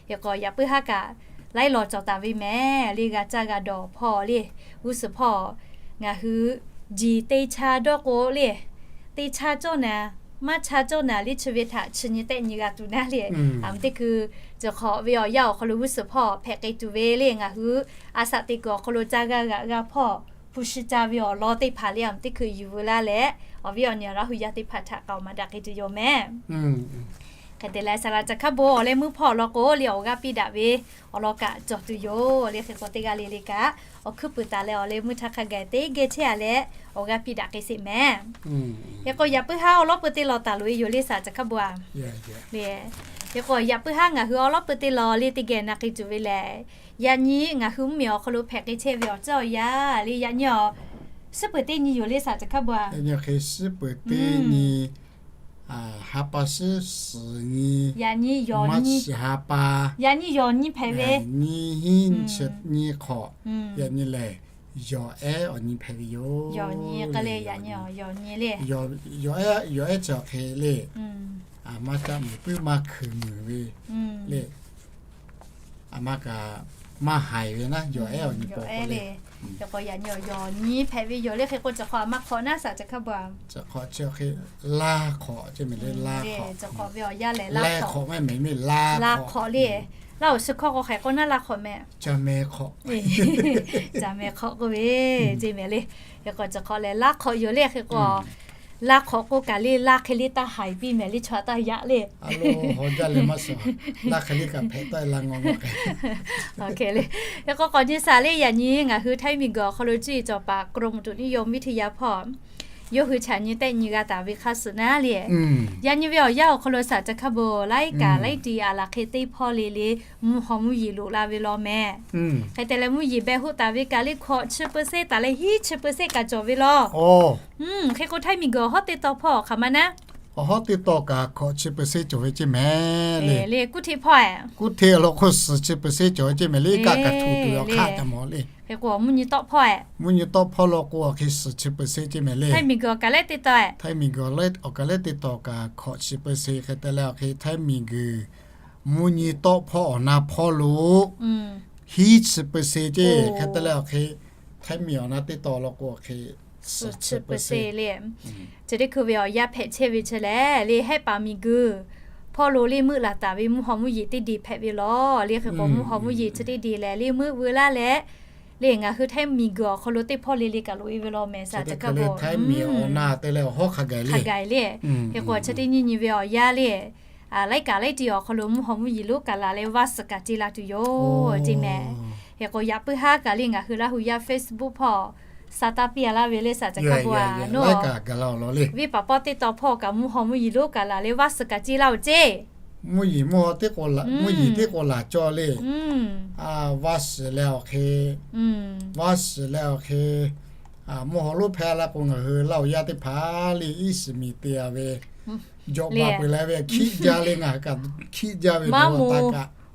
Hk'e k'o yaꞈ puiˉ haˉ kaꞈ laiˉ law cawˬ taˍ ve mehˍ le, g'a caˇ g'a dawˬ hpawˇ le. G'uˇ suhˍ hpawˇ ngaˬ hui jiˬ te cha dawˇ k'o le, te cha cawˇ naˍ, maˇ cha cawˇ naˍ le, chi ve htaꞈ chi nyi tehˆ nyi g'a tuˬ naˉ le. A mvuhˇ teˇ hkui ceuˬ hk'awꞈ ve awˬ yanˇ awˬ hk'aw lo g'uˇ suhˍ hpawˇ hpehꞈ k'ai tuˬ ve le, ngaˬ hui a saꞈ teꞈ kuiˬ awˬ hk'aw lo caˇ g'a g'aꞈ g'a hpawˇ hpu shi ca ve awˬ lawn teˇ hpaˍ le, a mvuhˇ teˇ hkui yuˬ veu laˇ leh awˬ viˉ awˬ nyi Laˇ hu yaˇ teˇ hpaˍ htaꞈ k'aoˍ maˍ daꞈ k'ai tuˬ yoˬ mehˍ. Hk'e te leh saˍ laꞈ ca hkaˉ bon awˬ leh mvuhˇ hpawˇ law k'o le awˬ g'aˇ piˇ daꞈ ve awˬ lawn kaꞈ cawˬ tuˬ yoˬ le. Hk'e k'o teˇ g'aˇ le le kaꞈ awˬ hkuiˉ puiˍ taˍ leh awˬ leh mvuhˇ htaˇ hk'a gaˬ teˇ geh chehˇ a leh awˬ g'aˇ piˇ daꞈ k'ai sheˍ mehˍ. Hk'e k'o yaꞈ puiˉ haˉ awˬ lawˉ peuˬ teˇ law taˍ loꞈ e yoˬ le saˍ ca hkaˉ bon a. Hk'e k'o yaꞈ puiˉ haˉ ngaˬ hui awˬ lawˉ peuˬ teˇ law le teˇ geh na k'ai tuˬ ve lehˬ, yaꞈ nyi ngaˬ hui mvuhˇmiˬ awˬ hk'aw lo hpehꞈ k'ai chehˇ ve awˬ ceuˬ awˬ yanˇ le yaꞈ nyi awˬ suhˉ peuˬ teˇ nyi yoˬ le saˍ ca hkaˉ bon a. Yaꞈ nyi awˬ hk'e suhˉ peuˬ teˇ nyi, ha pa suhˉ suhˍ nyi, yaꞈ nyi yawˬ nyi, ha pa, yaꞈ nyi yawˬ nyi hpehꞈ ve, nyi hiˉ chi nyi hk'awꞈ, yaꞈ nyi lehˬ yawˬ ehˉ awˬ nyi hpehꞈ ve yoˬ. Yawˬ nyi k'ai le, yaꞈ nyi yawˬ nyi le, yawˬ ehˉ, yawˬ ehˉ chi awˬ hk'e le, maˇ caˆ muiˬ puiˉ maˇ hkuiˬ muiˬ ve le. A ma kaꞈ maˇ haiˬ ve naˉ, yawˬ ehˉ awˬ nyi paw k'o le. Hk'e k'o yaꞈ nyi awˬ yawˬ nyi hpehꞈ ve yoˬ le. Hk'e k'o cawˬ hk'awꞈ a ma hk'awꞈ naˉ saˍ ca hkaˉ bon a. Cawˬ hk'awꞈ chi hk'e laˇ hk'awꞈ ceˇ mehˍ le, laˇ hk'awꞈ. Cawˬ hk'awꞈ ve awˬ yanˇ lehˬ laˇ hk'awꞈ mehˍ mehˍ le, laˇ hk'awꞈ le. Laˇ oˬ suh hkawˇ k'o hk'e k'o naˉ laˇ hk'awꞈ mehˍ. Ca mehˍ hk'awꞈ, ca mehˍ hk'awꞈ k'oˆ ve ceˇ mehˍ le. Hk'e k'o cawˬ hk'awꞈ lehˬ laˇ hk'awꞈ yoˬ le. Hk'e k'o Laˇ hk'awꞈ k'oˆ kaꞈ le, laˇ hk'e le taˇ haiˬ piˇ mehˍ le, chaw taˇ yaꞈ le. Laˇ hk'e le kaꞈ hpehꞈ taˇ laˇ ngawˬ ngawˬ hk'e. Hk'e le, hk'e k'o k'awꞈ nyi shaˍ le. Yaꞈ nyi ngaˬ hui Htaiˇ miˬguiˬ awˬ hk'aw lo cuˇ yiˍ cawˬ paˍ กรมอุตุนิยมวิทยา hpawˇ yawˇ hui chaꞈ nyi tehˆ nyi g'a taˍ ve hk'a suhˍ naˉ le. Yaꞈ nyi ve awˬ yanˇ awˬ hk'aw lo saˍ ca hkaˇ bon laiˉ kaꞈ laiˉ ti aˬ laˬ hk'e teˇ hpawˇ le le mvuhˇ haw mvuhˇ yeˬ loꞈ la ve law mehˍ. Hk'e te leh mvuhˇ yeˬ behˬ hoˆ taˍ ve kaꞈ le hkawꞈ chi เปอร์เซ็นต์ taˍ leh hiˉ chi เปอร์เซ็นต์ kaꞈ cawˬ ve law. Hk'e k'o Htaiˇ miˬguiˬ awˬ hawˉ teˇ taw hpawˇ hk'aˬ ma naˉ, awˬ hawˉ teˇ taw kaꞈ hkawꞈ chi เปอร์เซ็นต์ cawˬ ve ceˇ mehˍ le. Kuˇ hteˆ hpawˇ, kuˇ hteˆ awˬ lawn k'o suhˍ chi เปอร์เซ็นต์ cawˬ ve ceˇ mehˍ le. Kaꞈ kaꞈ htuꞈ tuˬ ve awˬ hk'aˆ ca mawˬ le. Hk'e k'o mvuhˇ nyi tawˆ hpawˇ, mvuhˇ nyi tawˆ hpawˇ law k'o awˬ hk'e suhˍ chi เปอร์เซ็นต์ ceˇ mehˍ le. Htaiˇ miˬguiˬ awˬ kaˍ lehˉ teˇ taw, Htaiˇ miˬguiˬ awˬ kaˍ lehˉ teˇ taw kaꞈ hkawꞈ chi เปอร์เซ็นต์ hk'e te leh awˬ hk'e Htaiˇ miˬguiˬ mvuhˇ nyi tawˆ hpawˇ awˬ na hpawˇ lo hiˉ chi เปอร์เซ็นต์ ceˇ. Hk'e te leh awˬ hk'e Htaiˇ miˬ awˬ na teˇ taw law k'o awˬ hk'e suhˍ chi เปอร์เซ็นต์ le. Chi teˇ hkui ve awˬ yanˇ hpehꞈ chehˇ ve chi lehˬ le, Hehˆ paˍ miˬguiˬ hpawˇ lo le meuˆ laˬ taˍ ve mvuhˇ haw mvuhˇ yeˬ teˇ de hpehꞈ ve law. Le hk'e k'o mvuhˇ haw mvuhˇ yeˬ chi teˇ de lehˬ le meuˆ veu laˇ leh le ngaˬ hui Htaiˇ miˬguiˬ awˬ hk'aw lo teˇ hpawˇ le le kaꞈ loꞈ e ve law mehˍ saˍ ca hk'a bon. Htaiˇ miˬ awˬ na te leh awˬ hawˉ hk'a gaˬ le. Hk'a gaˬ le. Hk'e k'o chi teˇ nyiˇ nyi ve awˬ yanˇ le, laiˉ kaꞈ laiˉ ti awˬ hk'aw lo mvuhˇ haw mvuhˇ yeˬ lonˉ kaꞈ laˬ leh vaˇ suhˍ kaꞈ ce la tuˬ yoˬ ceˇ mehˍ. Hk'e k'o yaꞈ puiˉ haˉ kaꞈ le ngaˬ hui Laˇ hu yaˇ Facebook hpawˇ sa taˇ piˇ a laˇ ve le saˍ ca hk'a bon a. Venˇ paˍ pawˆ teˇ taw hpawˇ kaꞈ mvuhˇ haw mvuhˇ yeˬ lonˉ kaꞈ laˬ leh vaˇ suhˍ kaꞈ ce la oˬ ceˇ. Mvuhˇ yeˬ mvuhˇ haw teˇ k'o laˬ, mvuhˇ yeˬ teˇ k'o laˬ cawˇ le. Vaˇ suhˍ leh awˬ hk'e, vaˇ suhˍ leh awˬ hk'e mvuhˇ haw lonˉ hpehˇ a laˇ k'o ngaˬ hui Laˇ hu yaˇ teˇ hpaˍ le iˉ shiˍ miˬ te a ve jawꞈ baˬ peuˬ leh ve hkiˆ jaˇ le ngaˬ hui kaꞈ hkiˆ jaˇ ve maˇ moˍ,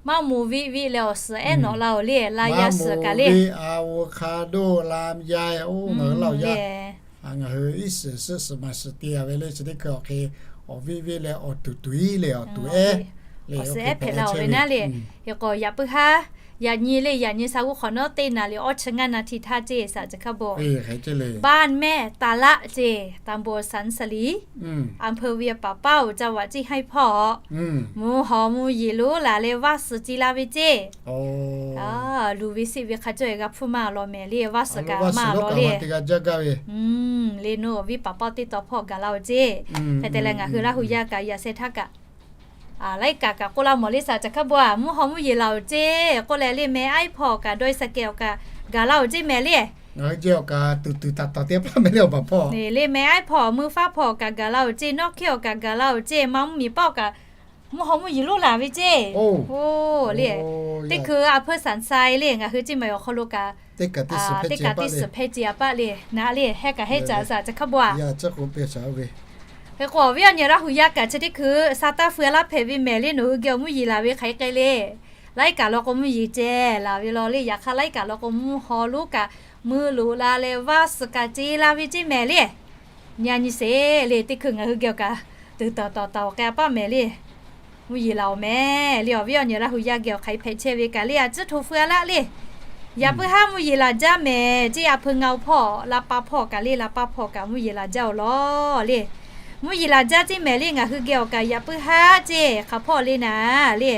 maˇ moˍ viˆ viˆ leh awˬ suhˍ ehˉ nawꞈ la oˬ le, la yaˇ suhˍ kaꞈ le. Maˇ moˍ viˆ, avocado, lami yaˇ oˬ ngaˬ hui Laˇ hu yaˇ ngaˬ hui iˉ shiˍ suhˆ suhˍ maˬ shiˍ te a ve le chi teˇ hkui awˬ hk'e awˬ viˆ viˆ leh awˬ tuˬ tuˬ iˉ le awˬ tuˬ ehˉ le awˬ suhˍ ehˉ hpehꞈ la oˬ ve naˉ le. Hk'e k'o yaꞈ puiˉ haˉ, yaꞈ nyi le yaꞈ nyi sa g'uˇ hk'awꞈ nawˉ teˇ naˍ liꞈ awˇ chi ngaˇ naˍ htiꞈ htaˇ ceˇ saˍ ca hk'a bon. Baˇ mehˆ taˍ laˆ ceˇ, ตำบลสันสลี อำเภอเวียงป่าเป้า จังหวัดเชียงราย hpawˇ mvuhˇ haw mvuhˇ yeˬ lonˉ laˬ leh vaˇ suhˍ ce la ve ceˇ. Luˬ ve siˆ ve hk'a cawˇ e g'a hpuˇ maˇ law mehˍ le, vaˇ suhˍ kaꞈ maˇ law le. Le naˉ venˇ paˍ pawˆ teˇ taw hpawˇ gaˬ la oˬ ceˇ. Hk'e te leh ngaˬ hui Laˇ hu yaˇ kaꞈ yaꞈ sheh htaˇ kaꞈ laiˉ kaꞈ kaꞈ k'oˆ laˇ mawˬ le saˍ ca hk'a bon a, mvuhˇ haw mvuhˇ yeˬ laˬ oˬ ceˇ k'oˆ leh le meh aiˉ hpawˇ kaꞈ dawˇ e sa keh awˬ kaꞈ gaˬ la oˬ ceˇ mehˍ le. Ngaˬ hui jeh awˬ kaꞈ tuˬ tuˬ taˍ taˍ teˇ hpaˇ meh le awˬ baˬ hpawˇ le meh aiˉ hpawˇ meuˇ faˉ hpawˇ kaꞈ gaˬ la oˬ ceˇ, nawˉ hkiˆ awˬ kaꞈ gaˬ la oˬ ceˇ, ma mvuhˇ miˬ pawˆ kaꞈ mvuhˇ haw mvuhˇ yeˬ lonˉ laˬ ve ceˇ. Oˬ le, teˇ hkui a hpeuˇ สันทราย le ngaˬ hui ceˇ mehˍ awˬ hk'aw lo kaꞈ teˇ kaꞈ teˇ suhˍ hpehˇ ce a paˆ le, naˉ le hehˉ kaꞈ hehˉ ca saˍ ca hk'a bon a. Hk'e k'o awˬ viˉ awˬ nyi Laˇ hu yaˇ kaꞈ chi teˇ hkui sa taˇ feu a laˇ hpehꞈ ve mehˍ le, nawˬ hui geh awˬ mvuhˇ yeˬ laˬ ve hk'aˬ hk'e le. Laiˉ kaꞈ law k'o mvuhˇ yeˬ ceh laˬ ve law le, yaꞈ hk'aˇ laiˉ kaꞈ law k'o mvuhˇ haw lonˉ kaꞈ mui loꞈ la leh vaˇ suhˍ kaꞈ ce la ve ceˇ mehˍ le. Nyi a nyi sheˍ le, teˇ hkui ngaˬ hui geh awˬ kaꞈ tuˬ tawˍ tawˍ tawˍ k'ai a paˆ mehˍ le. Mvuhˇ yeˬ laˬ oˬ mehˍ le, awˬ viˉ awˬ nyi Laˇ hu yaˇ geh awˬ hk'aˬ hk'e hpehꞈ chehˇ ve kaꞈ le, a ciˉ hto feu a laˇ le. Yaꞈ puiˉ haˉ mvuhˇ yeˬ laˬ jaˇ mehˍ ceˇ, a hpeuˇ ngaˇ oˬ hpawˇ la paˇ hpawˇ kaꞈ le, la paˇ hpawˇ kaꞈ mvuhˇ yeˬ laˬ jaˇ oˬ law le. Mvuhˇ yeˬ laˬ jaˇ ceˇ mehˍ le, ngaˬ hui geh awˬ kaꞈ yaꞈ puiˉ haˉ ceˇ hk'aˬ hpawˇ le naˉ le.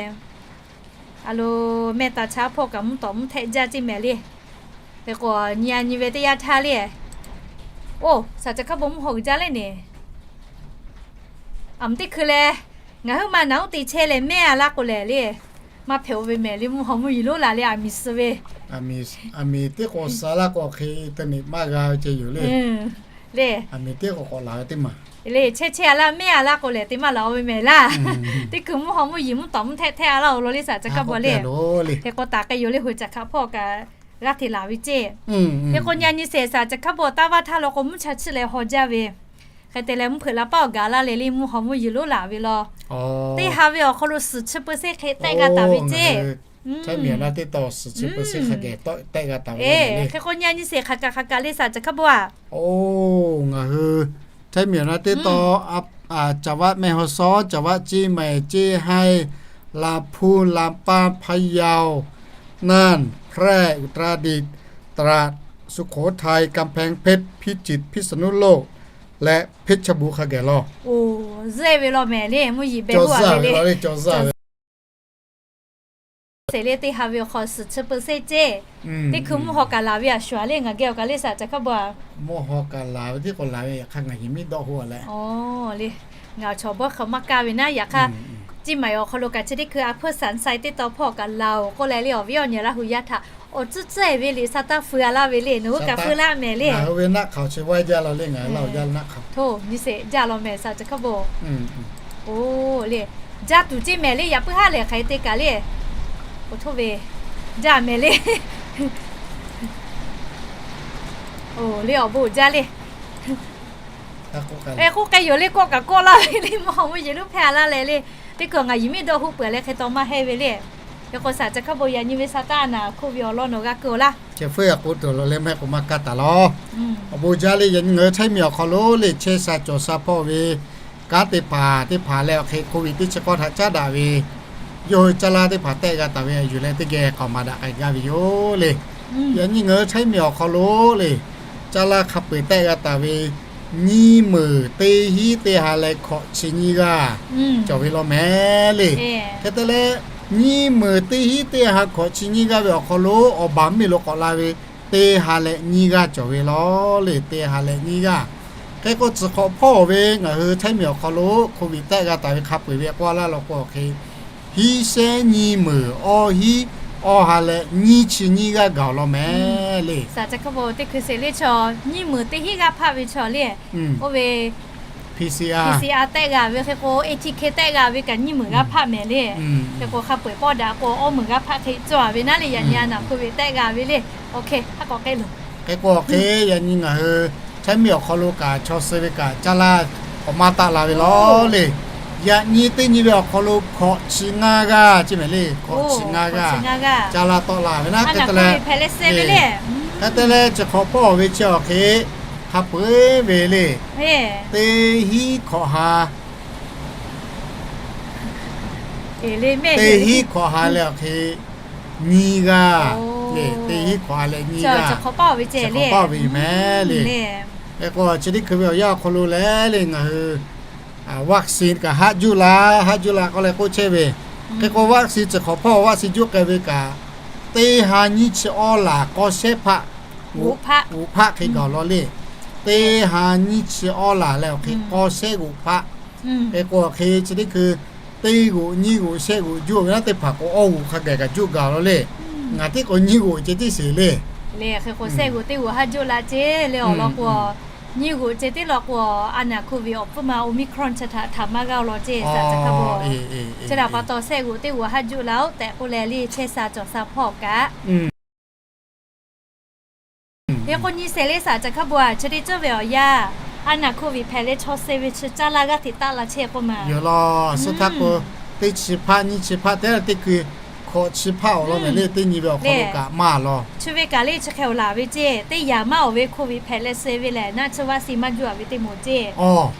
A lo, mehˆ taˍ chaˇ hpawˇ kaꞈ mvuhˇ tawˍ mvuhˇ htehˆ jaˇ ceˇ mehˍ le. Hk'e k'o nyi a nyi ve teˇ yanˇ htaˇ le, oˇ saˍ ca hk'a bon mvuhˇ haw uiˍ jaˇ le ne. Aˬ mvuhˇ teˇ hkui leh ngaˬ huiˉ ma naˬ uˉ te chehˇ leh mehˆ a laˇ k'o lehˬ le, maˇ hpehꞈ oˬ ve mehˍ le, mvuhˇ haw mvuhˇ yeˬ lonˉ laˬ leh aˬ miˍ suh ve, aˬ miˍ teˇ k'o suh laˇ k'o hk'e te ne maˇ g'a ve ceh yoˬ le. Le, aˬ miˍ teˇ k'o k'awꞈ laˬ ve teˇ maˬ le, chehˇ chehˇ a laˇ mehˆ a laˇ k'o lehˬ te maˇ laˬ oˬ ve mehˍ laˇ. Teˇ hkui mvuhˇ haw mvuhˇ yeˬ mvuhˇ tawˍ mvuhˇ htehˆ htehˆ a laˇ oˬ law le saˍ ca hk'a bon le. Hk'e k'o taˍ k'ai yoˬ le, hui ca hk'aˬ hpawˇ kaꞈ g'aˇ hteꞈ laˬ ve ceˇ. Hk'e k'o nyi a nyi sheˍ saˍ ca hk'a bon taˇ vaˇ htaˇ law k'o mvuhˇ cha chiˆ leh haw jaˇ ve. Hk'e te leh mvuhˇ hpeuꞈ la paˇ awˬ gaˬ laˇ leh le mvuhˇ haw mvuhˇ yeˬ lonˉ laˬ ve law. Teˇ ha ve awˬ hk'aw lo suhˍ chi เปอร์เซ็นต์ hk'e tehˆ g'a taˍ ve ceˇ. Htaiˇ miˬ awˬ na teˇ taw suhˍ chi เปอร์เซ็นต์ hk'a geh tehˆ g'a taˍ ve. Hk'e k'o nyi a nyi sheˍ hk'aˬ kaꞈ hk'aˬ kaꞈ le saˍ ca hk'a bon a. Oˬ, ngaˬ hui Htaiˇ miˬ awˬ na teˇ taw, Caˬ vaˆ mehˆ haw sawˉ, Caˬ vaˆ ciˇ mehˍ ciˇ haiˇ, Laˬ hpuˇ Laˬ paˇ Hpaˇ yaoˬ, Naˇ hprehˇ Uˍ taˍ diꞈ, Traˍ, Suˍ hk'oˍ htaiˍ, Kaˍ hpehˇ hpeˆ, Hpiˇ ciˍ hpiˇ saˍ nuˇ loˆ, leh Hpeˇ chaˇ buˬ hk'a geh law. Oˬ, zuhˆ ve law mehˍ le, mvuhˇ yeˬ behˬ hoˆ a ve le. Seˍ le teˇ ha ve awˬ hk'aw suhˍ chi peu seˇ ceˇ. Teˇ hkui mvuhˇ haw kaꞈ laˬ ve a shuˍ a le ngaˬ geh awˬ kaꞈ le saˍ ca hk'a bvuhꞈ a. Mvuhˇ haw kaꞈ laˬ ve tiˉ k'o laˬ ve yaꞈ hk'aˇ ngaˬ yehˬ miˉ dawˆ hoˆ a leh. O, le, ngaˬ chaw bawˇ hk'aw maˇ kaˇ ve naˉ yaꞈ hk'aˇ, ciˇ maˬ awˬ hk'aw lo kaꞈ chi teˇ hkui a hpuiˇ saˍ saˍ teˇ taw hpawˇ kaꞈ laˬ oˬ k'oˆ leh le awˬ viˉ awˬ nyi Laˇ hu yaˇ htaꞈ awˬ tcuhˉ tcuhˉ e ve liꞈ sa taˇ feu a laˇ ve le nawˬ hui kaꞈ feu laˇ mehˍ le. Ngaˬ hui ve naˆ hk'aoˍ chi vaiˇ jaˇ la le ngaˬ hui Laˇ hu yaˇ naˆ hk'aoˍ. Htawˇ nyi sheˍ jaˇ law mehˍ saˍ ca hk'a bvuhꞈ. O, le, jaˇ tuˬ ceˇ mehˍ le yaꞈ puiˉ haˉ lehˬ hk'aˬ hk'e te kaꞈ le. Oˬ, htawˇ ve jaˇ mehˍ le. O, le awˬ bon jaˇ le. K'oˆ k'ai yoˬ le kawˆ kaꞈ kawˆ laˇ ve le mvuhˇ haw mvuhˇ yeˬ lonˉ hpehˇ a laˇ leh le. Teˇ hkui ngaˬ yehˬ miˉ dawˆ hoˆ peuˬ leh hk'e taw maˇ heˆ ve le. Hk'e k'o saˍ ca hk'a bvuhꞈ yaꞈ nyi ve sa taˇ a naˍ hk'oˆ ve awˬ lawn nawˬ g'a keu awˬ laˇ. Chi hpuiˇ a k'oˆ tuˬ lo le mehˆ k'o maˇ kaˇ taˍ law. Awˬ bon jaˇ le yaꞈ nyi ngaˬ hui Chaiˇ miˬ awˬ hk'aw lo le chehˇ sha cawˬ sha hpawˇ ve kanˉ te paˍ teˇ hpaˍ leh awˬ hk'e hk'oˆ ve teˇ chi k'awˇ htaꞈ caˉ daꞈ ve yawˇ hui caˇ laˇ teˇ hpaˍ tehˆ g'a taˍ ve yuˬ leh teˇ geh k'aoˍ maˍ daꞈ k'ai gaˇ ve yoˬ le. Yaꞈ nyi ngaˬ hui Chaiˇ miˬ awˬ hk'aw lo le caˇ laˇ hk'a peu-eˬ tehˆ g'a taˍ ve nyiˇ meunˍ teˇ hinˉ teˇ ha leh hkawꞈ chi nyiˇ g'aˇ cawˬ ve law mehˍ le. Hk'e te leh nyiˇ meunˍ teˇ hinˉ teˇ ha hkawꞈ chi nyiˇ g'aˇ ve awˬ hk'aw lo awˬ baˬ mvuhˇ miˬ lo k'awꞈ la ve teˇ ha leh nyiˇ g'aˇ cawˬ ve law le. Teˇ ha leh nyiˇ g'aˇ. Hk'e k'o tcuhˍ hk'awꞈ hpawˇ ve ngaˬ hui Chaiˇ miˬ awˬ hk'aw lo hk'oˆ ve tehˆ g'a taˍ ve hk'a peu-eˬ ve k'oˆ laˇ law k'o hk'e hiˉ shehnˉ nyiˇ meunˍ awˇ hinˉ awˇ ha leh nyiˇ chi nyiˇ g'aˇ gaˬ awˬ lawn mehˍ le. Saˍ ca hk'a bvuhꞈ teˇ hkui sheˍ le chaw nyiˇ meunˍ teˇ hinˉ g'aˇ hpaˆ ve chaw le. Oˇ ve P C R, P C R tehˆ g'a ve hk'e k'o A T K tehˆ g'a ve kaꞈ nyiˇ meunˍ g'aˇ hpaˆ mehˍ le. Hk'e k'o hk'a peu-eˬ pawˇ daꞈ k'o awˇ meunˍ g'aˇ hpaˆ hk'e cawˬ ve naˉ le yaꞈ nyi a naˍ hk'oˆ ve tehˆ g'a ve le. Oˇ hk'e haˉ k'awꞈ k'e loˬ. Hk'e k'o hk'e yaꞈ nyi ngaˬ hui Chaiˇ miˬ awˬ hk'aw lo kaꞈ chaw suh ve kaꞈ caˇ laˇ k'awꞈ maˇ taˆ la ve law le. Yaꞈ nyi teˇ nyi ve awˬ hk'aw lo hkawꞈ chi ngaˇ g'aˇ ceˇ mehˍ le. Hkawꞈ chi ngaˇ g'aˇ caˇ laˇ tawˆ la ve naˉ hk'e te leh, hk'e te leh chi hk'awꞈ pawˇ ve chi awˬ hk'e hk'a peu-eˬ ve le. Teˇ hinˉ hkawꞈ ha teˇ hinˉ hkawꞈ ha leh awˬ hk'e nyiˇ g'aˇ le. Teˇ hinˉ hkawꞈ ha leh nyiˇ g'aˇ chi hk'awꞈ pawˇ ve ceˇ le. Hk'e k'o chi teˇ hkui ve awˬ yanˇ awˬ hk'aw lo leh le ngaˬ hui vaccine kaꞈ haˆ juˇ la, haˆ juˇ la k'oˆ leh k'oˆ chehˇ ve. Hk'e k'o vaccine chi hk'awꞈ hpawˇ vaccine juˇ k'ai ve kaꞈ teˇ ha nyiˇ chi awˇ laˬ k'awˇ shehˉ hpaˆ g'oꞈ hpaˆ hk'e gaˬ law le. Teˇ ha nyiˇ chi awˇ laˬ leh awˬ hk'e k'awˇ shehˉ g'oꞈ hpaˆ. Hk'e k'o awˬ hk'e chi teˇ hkui teˇ g'oꞈ nyiˇ g'oꞈ shehˆ g'oꞈ juˇ ve naˉ teˇ hpaˍ k'o awˇ g'oꞈ hk'a gaˬ kaꞈ juˇ gaˬ law le. Ngaˬ tiˉ k'o nyiˇ g'oꞈ ceh tiˉ sheˍ le. Le hk'e k'o shehˆ g'oꞈ teˇ g'oꞈ haˆ juˇ la ceˇ le awˬ lawn k'o nyiˇ g'oꞈ ceh tiˉ law k'o a naˍ hk'oˆ ve awˬ pfuhˇ ma Omicron chi htaꞈ htaꞈ maˇ g'aˇ law ceˇ saˍ ca hk'a bvuhꞈ. Chi htaꞈ pa taw shehˆ g'oꞈ teˇ g'oꞈ haˆ juˇ la-oˬ tehꞈ k'oˆ leh le chehˇ sha cawˬ sha hpawˇ kaꞈ Hk'e k'o nyi shehˍ le saˍ ca hk'a bvuhꞈ a chi teˇ ceuˬ ve awˬ yanˇ, a naˍ hk'oˆ ve hpehꞈ leh chaw suh ve chi caˇ laˇ g'aˇ hteꞈ taˆ la chehˇ k'oˆ ma. Yoˬ law, suh htaˇ k'o teˇ chi hpaˆ nyiˇ chi hpaˆ te teˇ hkui hkawꞈ chi hpaˆ awˬ lawn mehˍ le teˇ nyi ve awˬ hk'aw lo kaꞈ maˇ law. Chi ve kaꞈ le chi hk'e awˬ laˬ ve ceˇ, teˇ yanˇ maˇ awˬ ve hk'oˆ ve hpehꞈ leh suh ve lehˬ naˆ tsuhˇ vaˆ si maˇ juˇ a ve teˇ moˍ ceˇ.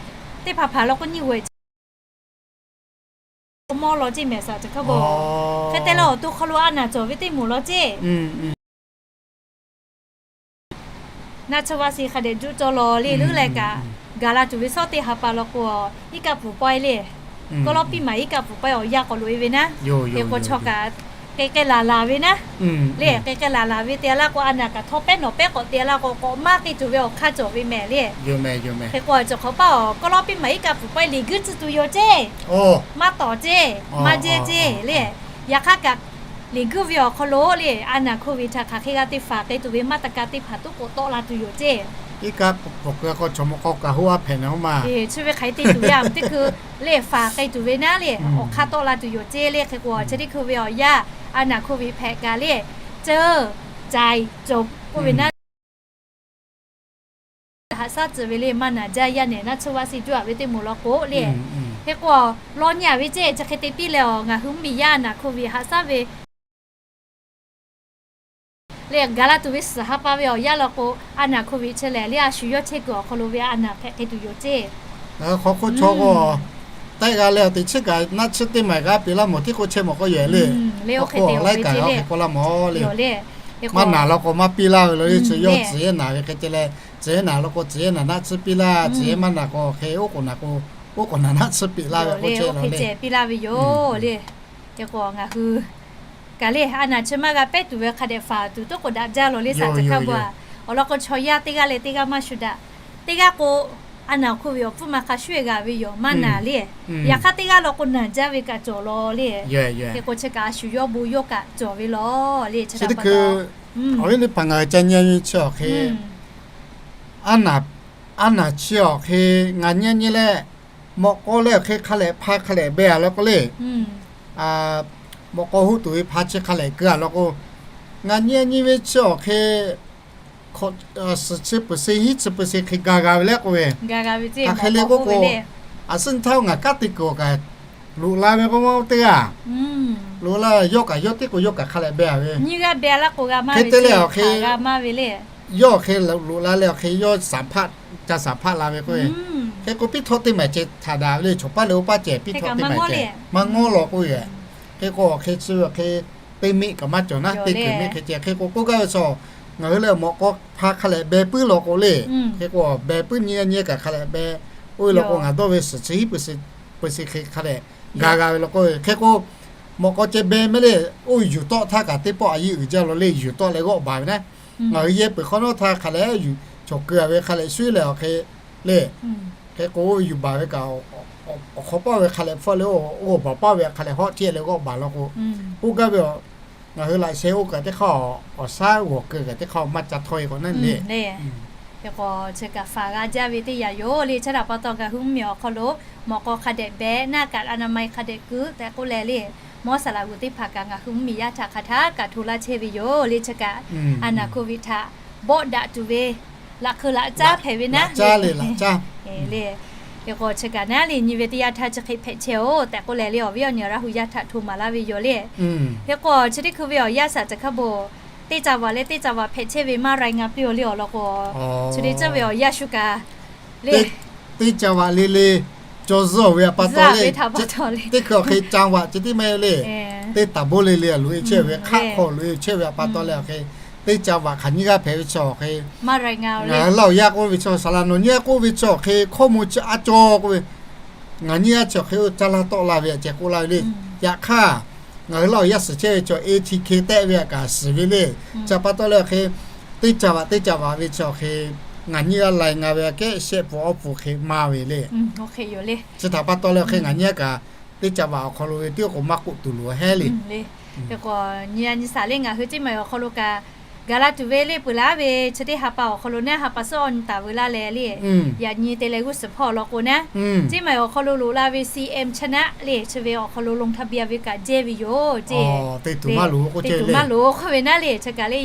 Teˇ hpaˍ hpaˍ law k'o nyiˇ g'oꞈ e mawˇ law ceˇ mehˍ saˍ ca hk'a bvuhꞈ. Hk'e te leh awˬ to hk'aw lo a naˍ cawˬ ve teˇ moˍ law ceˇ. Naˆ tsuhˇ vaˆ si hk'a dehꞈ juˇ cawˇ law le leuˉ leh kaꞈ, gaˬ la tuˬ ve suhˉ teˇ ha pa law k'o, iˉ kaˆ pfuhˍ pawehˇ le. Kawˇ lawˇ piˇ maˍ iˉ kaˆ pfuhˍ pawehˇ awˬ yanˇ k'awꞈ loꞈ e ve naˉ. Hk'e k'o chaw kaꞈ k'ai k'ai laˬ laˬ ve naˉ. Le k'ai k'ai laˬ laˬ ve te a laˇ k'o, a naˍ kaꞈ htawˇ pehˉ nawˬ pehˉ k'awꞈ te a laˇ k'o, k'awꞈ maˇ k'ai tuˬ ve awˬ hk'aˇ cawˬ ve mehˍ le. Hk'e k'o a cawˬ hk'awꞈ paˇ awˬ kawˇ lawˇ piˇ maˍ iˉ kaˆ pfuhˍ pawehˇ liꞈ guiˇ tcuhˇ tuˬ yoˬ ceˇ. Maˇ tawˍ ceˇ, maˇ jehˇ ceˇ le. Yaꞈ hk'aˇ kaꞈ liꞈ guiˇ ve awˬ hk'aw lo le a naˍ hk'oˆ ve htaꞈ hk'aˬ hk'e g'a te faˍ k'ai tuˬ ve maˇ taˍ ka teˇ hpaˍ toˉ k'awꞈ tawˆ la tuˬ yoˬ ceˇ. Iˉ kaˆ pfuhˍ k'o chaw mawˇ k'aw kaꞈ hoˆ a hpehꞈ na oˇ ma. Chi ve hk'aˬ hk'e te tuˬ ve a teˇ hkui le faˍ k'ai tuˬ ve naˉ le awˬ hk'aˇ tawˆ la tuˬ yoˬ ceˇ le. Hk'e k'o chi teˇ hkui ve awˬ yanˇ a naˍ hk'oˆ ve hpehꞈ kaꞈ le ceuˬ caiˍ cawˬ k'oˆ ve naˉ haꞈ shaˉ tcuh ve le maˇ naˍ jaˇ yaˇ nehˬ naˆ tsuhˇ vaˆ si juˇ a ve teˇ moˍ law k'o le. Hk'e k'o law nyi a ve ceˇ chi hk'e te piˇ leh awˬ ngaˬ hui mvuhˇ miˬ yaˇ a naˍ hk'oˆ ve haꞈ shaˉ ve le gaˬ la tuˬ ve suhˍ ha pa ve awˬ yanˇ law k'o, a naˍ hk'oˆ ve chi lehˬ le a shu yawˇ chehˇ kuiˬ awˬ hk'aw lo ve a naˍ hpehꞈ k'ai tuˬ yoˬ ceˇ. Hk'aw hk'oˆ chaw k'o tehˆ g'a leh awˬ teꞈ chiˉ kaꞈ naˆ tsuhˇ teˇ maˬ g'a piˇ laˇ mawˬ tiˉ k'oˆ chehˇ mawˬ k'oˆ yoˬ le. Hk'aw hk'oˆ laiˉ kaꞈ g'a hk'e k'oˆ laˇ mawˬ le. Maˇ naˍ law k'o maˇ piˇ laˇ ve lo le chi yawˇ tcuh yehˇ naˍ ve hk'e te leh, tcuh yehˇ naˍ law k'o tcuh yehˇ naˍ naˆ tsuhˇ piˇ laˇ, tcuh yehˇ maˇ naˍ k'o hk'e oˉ k'oˍ naˍ k'o oˉ k'oˍ naˍ naˆ tsuhˇ piˇ laˇ ve k'oˆ chehˇ law le. Piˇ laˇ ve yoˬ le. Hk'e k'o ngaˬ hui Kaꞈ le, a naˬ chi maˇ g'a pehˉ tuˬ ve hk'a dehꞈ faˍ tuˬ toˉ k'o daꞈ jaˇ lawˬ le, saˍ tcuh hkaˇ bon-a. Awˬ lawn k'o, chaw yaˇ teˇ g'aˇ leh teˇ g'aˇ maˇ shu daꞈ. Teˇ g'aˇ k'o, a naˬ hk'oˆ ve awˬ hpfuhˇ ma hk'a shuˉ-e g'a ve yoˬ, maˇ naˬ le. Yaꞈ hk'aˇ teˇ g'aˇ law k'o naˬ jaˇ ve kaꞈ cawˬ lawˬ le. Hk'e k'o, chi kaꞈ a shu yawˇ bon yawˇ kaꞈ cawˬ ve lawˬ le, chi htaꞈ pa taw. Awˬ viˉ teˇ hpaˍ, ngaˬ hui ca nyi nyi chi awˬ hk'e, a naˬ, a naˬ chi awˬ hk'e ngaˬ nyi nyi leh, mawꞈ k'aw leh awˬ hk'e hk'a lehꞈ hpa hk'a lehꞈ beh-a law k'o le. Mawꞈ k'aw hoˆ tuˬ ve hpa chi hk'a lehꞈ keu-a law k'o, ngaˬ nyi nyi ve chi awˬ hk'e suhˍ chi peuˬ se hiˉ chi peuˬ se hk'e ga g'a ve le k'oˆ ve. Hk'aˬ hk'e le k'oˆ k'o, a suhˉ nyi htaˇ ngaˬ kanˉ te kuiˬ awˬ kaꞈ loꞈ la ve k'o, teˇ g'aˇ loꞈ la, yawˇ kaꞈ yawˇ teˇ k'o yawˇ kaꞈ hk'a lehꞈ beh-a ve. Hk'e te leh awˬ hk'e, yawˇ awˬ hk'e loꞈ la leh awˬ hk'e yawˇ saˍ hpaˆ, ca saˍ hpaˆ la ve k'oˆ ve. Hk'e k'o, piˇ htawˆ teˇ maˬ ceh htaꞈ daꞈ ve le, chawˬ paˇ leh oˇ paˇ ceh piˇ htawˆ teˇ maˬ ceh maˇ ngawˉ law k'oˆ ve. Hk'e k'o, awˬ hk'e chi ve awˬ hk'e teˇ miˆ kaꞈ maˇ cawˬ naˉ, teˇ kuiˬ miˆ hk'e ceh. Hk'e k'o, k'oˆ gaˇ ve chaw, ngaˬ hui lehˬ mawꞈ k'aw hpa hk'a lehꞈ beh puiˉ law k'o le. Hk'e k'o, beh puiˉ nyi nyi kaꞈ hk'a lehꞈ beh. Oˇ ve law k'o, ngaˬ dawˇ ve suhˍ chi hiˉ peuˬ se hk'e hk'a lehꞈ ga g'a ve law k'o, hk'e k'o, mawꞈ k'aw ceh beh mehˍ le. Oˇ yuˬ tawˆ htaˇ kaꞈ teˇ pawˆ a yiˇ uiˍ jaˇ law le, yuˬ tawˆ leh g'awˆ baˬ ve naˉ. Ngaˬ hui yehˇ peuˬ hk'awꞈ nawˉ htaˇ hk'a lehꞈ yuˬ cawˬ keu-a ve hk'a lehꞈ shuˉ leh awˬ hk'e le. Hk'e k'o, oˇ ve yuˬ baˬ ve kaꞈ awˬ hk'aw paˇ ve hk'a lehꞈ hpfuhˆ leh, oˇ baˬ paˇ ve hk'a lehꞈ hawˆ cehˇ leh g'awˆ baˬ law k'o, k'oˆ gaˇ ve, ngaˬ hui laꞈ sheh oˇ kaꞈ teˇ hk'aˇ, awˬ shaˉ g'awˬ keu kaꞈ teˇ hk'aˇ maˇ ca htawˇ-e k'awꞈ naˉ le. Hk'e k'o, chi kaꞈ faˍ g'a jaˇ ve teˇ yanˇ yoˬ le. Chi htaꞈ pa taw ngaˬ hui mvuhˇmiˬ awˬ hk'aw lo mawꞈ k'aw hk'a dehꞈ beh naˆ kaꞈ, อนามัย hk'a dehꞈ keu tehꞈ k'oˆ leh le, mawˇ saˍ laꞈ g'uˬ teˇ hpaˍ kaꞈ ngaˬ hui mvuhˇmiˬ yaˇ htaꞈ hk'aˬ htaˇ kaꞈ hto laˇ chehˇ ve yoˬ le. Chi kaꞈ a naˬ โควิด htaꞈ bawˆ daꞈ tuˬ ve laꞈ hk'eu laꞈ caˉ hpehꞈ ve naˉ le. Hk'e k'o, chi kaꞈ naˉ le, nyi ve teˇ yanˇ htaˇ chi hk'e hpehꞈ chehˇ-oˬ tehꞈ k'oˆ leh le, awˬ viˉ awˬ nyi Laˇ hu yaˇ htaꞈ hto maˍ laˇ ve yoˬ le. Hk'e k'o, chi teˇ hkui ve awˬ yanˇ saˍ tcuh hkaˇ bon, teˇ ca vaꞈ leh teˇ ca vaꞈ hpehꞈ chehˇ ve maˇ รายงาน piˇ-oˬ le awˬ lawn k'o, chi teˇ ceuˬ ve awˬ yanˇ shu kaꞈ le, teˇ ca vaꞈ le le cawˬ zuhˬ ve pa taw le, teˇ hkui awˬ hk'e ca vaꞈ ceh tiˉ maˇ heˆ le. Teˇ taˍ bon le le loꞈ-e chehˇ ve, hk'aˆ hk'aw loꞈ-e chehˇ ve pa taw leh awˬ hk'e, teˇ ca vaꞈ hk'aˬ nyiˇ g'aˇ hpehꞈ ve chi awˬ hk'e, ngaˬ hui Laˇ huˍ yaˇ k'oˆ ve chi, saˍ laꞈ nawˬ nyiˇ g'aˇ k'oˆ ve chi awˬ hk'e hkawˇ mvuh chi a cawˬ k'oˆ ve, ngaˬ nyiˇ g'aˇ chi awˬ hk'e oˇ caˇ laˇ tawˆ la ve a ceh k'oˆ laˇ ve le. Yaꞈ hk'aˇ, ngaˬ hui Laˇ huˍ yaˇ suhˍ chehˇ ve chi awˬ A T K tehˆ ve a kaꞈ shiˍ ve le. Chi pa taw leh awˬ hk'e, teˇ ca vaꞈ teˇ ca vaꞈ ve chi awˬ hk'e, ngaˬ nyiˇ g'aˇ lai nga ve aꞈ kehˉ shehˆ pfuhˍ awˇ pfuhˍ hk'e maˇ ve le. Chi htaꞈ pa taw leh awˬ hk'e ngaˬ nyiˇ g'aˇ kaꞈ teˇ ca vaꞈ awˬ hk'aw lo ve tiˉ k'o maˇ k'oˆ tuˬ loˍ hehˉ le. K'o, nyi a nyi saˍ le ngaˬ hui Ceˇ maiˍ awˬ hk'aw lo kaꞈ gaˬ la tuˬ ve le peuˬ laˇ ve chi teˇ ha pa awˬ hk'aw lo naˉ ha pa suhˉ awˬ nyi taˍ veu laˇ leh le. Yaꞈ nyi te leh g'uˇ suhˍ hpawˇ awˬ lawn k'o naˉ, Ceˇ maiˍ awˬ hk'aw lo loꞈ la ve C M ชนะ le chi ve awˬ hk'aw lo ลงทะเบียน ve kaꞈ jehˇ ve yoˬ ceˇ. Te tuˬ maˇ loˍ k'oˆ ve naˉ le chi kaꞈ le,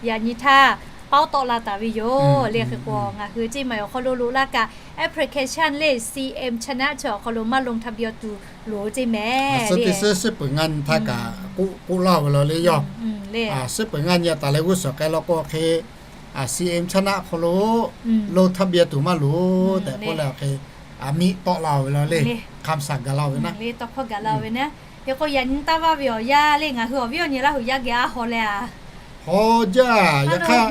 yaꞈ nyi htaˇ paoˉ tawˆ la taˍ ve yoˬ le. Hk'e k'o, ngaˬ hui Ceˇ maiˍ awˬ hk'aw lo loꞈ la kaꞈ application le C M ชนะ chi awˬ hk'aw lo maˇ ลงทะเบียน tuˬ loˍ ceˇ mehˍ le. Suhˉ peuˬ ngaˇ nyi htaˇ kaꞈ k'oˆ laˇ ve law le yawˇ. Suhˉ peuˬ ngaˇ nyi taˍ leh g'uˇ suhˍ k'ai law k'o hk'e, C M ชนะ awˬ hk'aw lo ลงทะเบียน tuˬ maˇ loˍ tehꞈ k'oˆ leh awˬ hk'e, a miˆ tawˆ la ve law le. Hk'a shaˍ gaˬ la ve naˉ, tawˇ hkawˇ gaˬ la ve naˉ. Hk'e k'o, yaꞈ nyi taˇ vaˇ ve awˬ yanˇ le ngaˬ hui awˬ viˉ awˬ nyi Laˇ huˍ yaˇ geh a haw leh a, haw jaˇ. Yaꞈ hk'aˇ,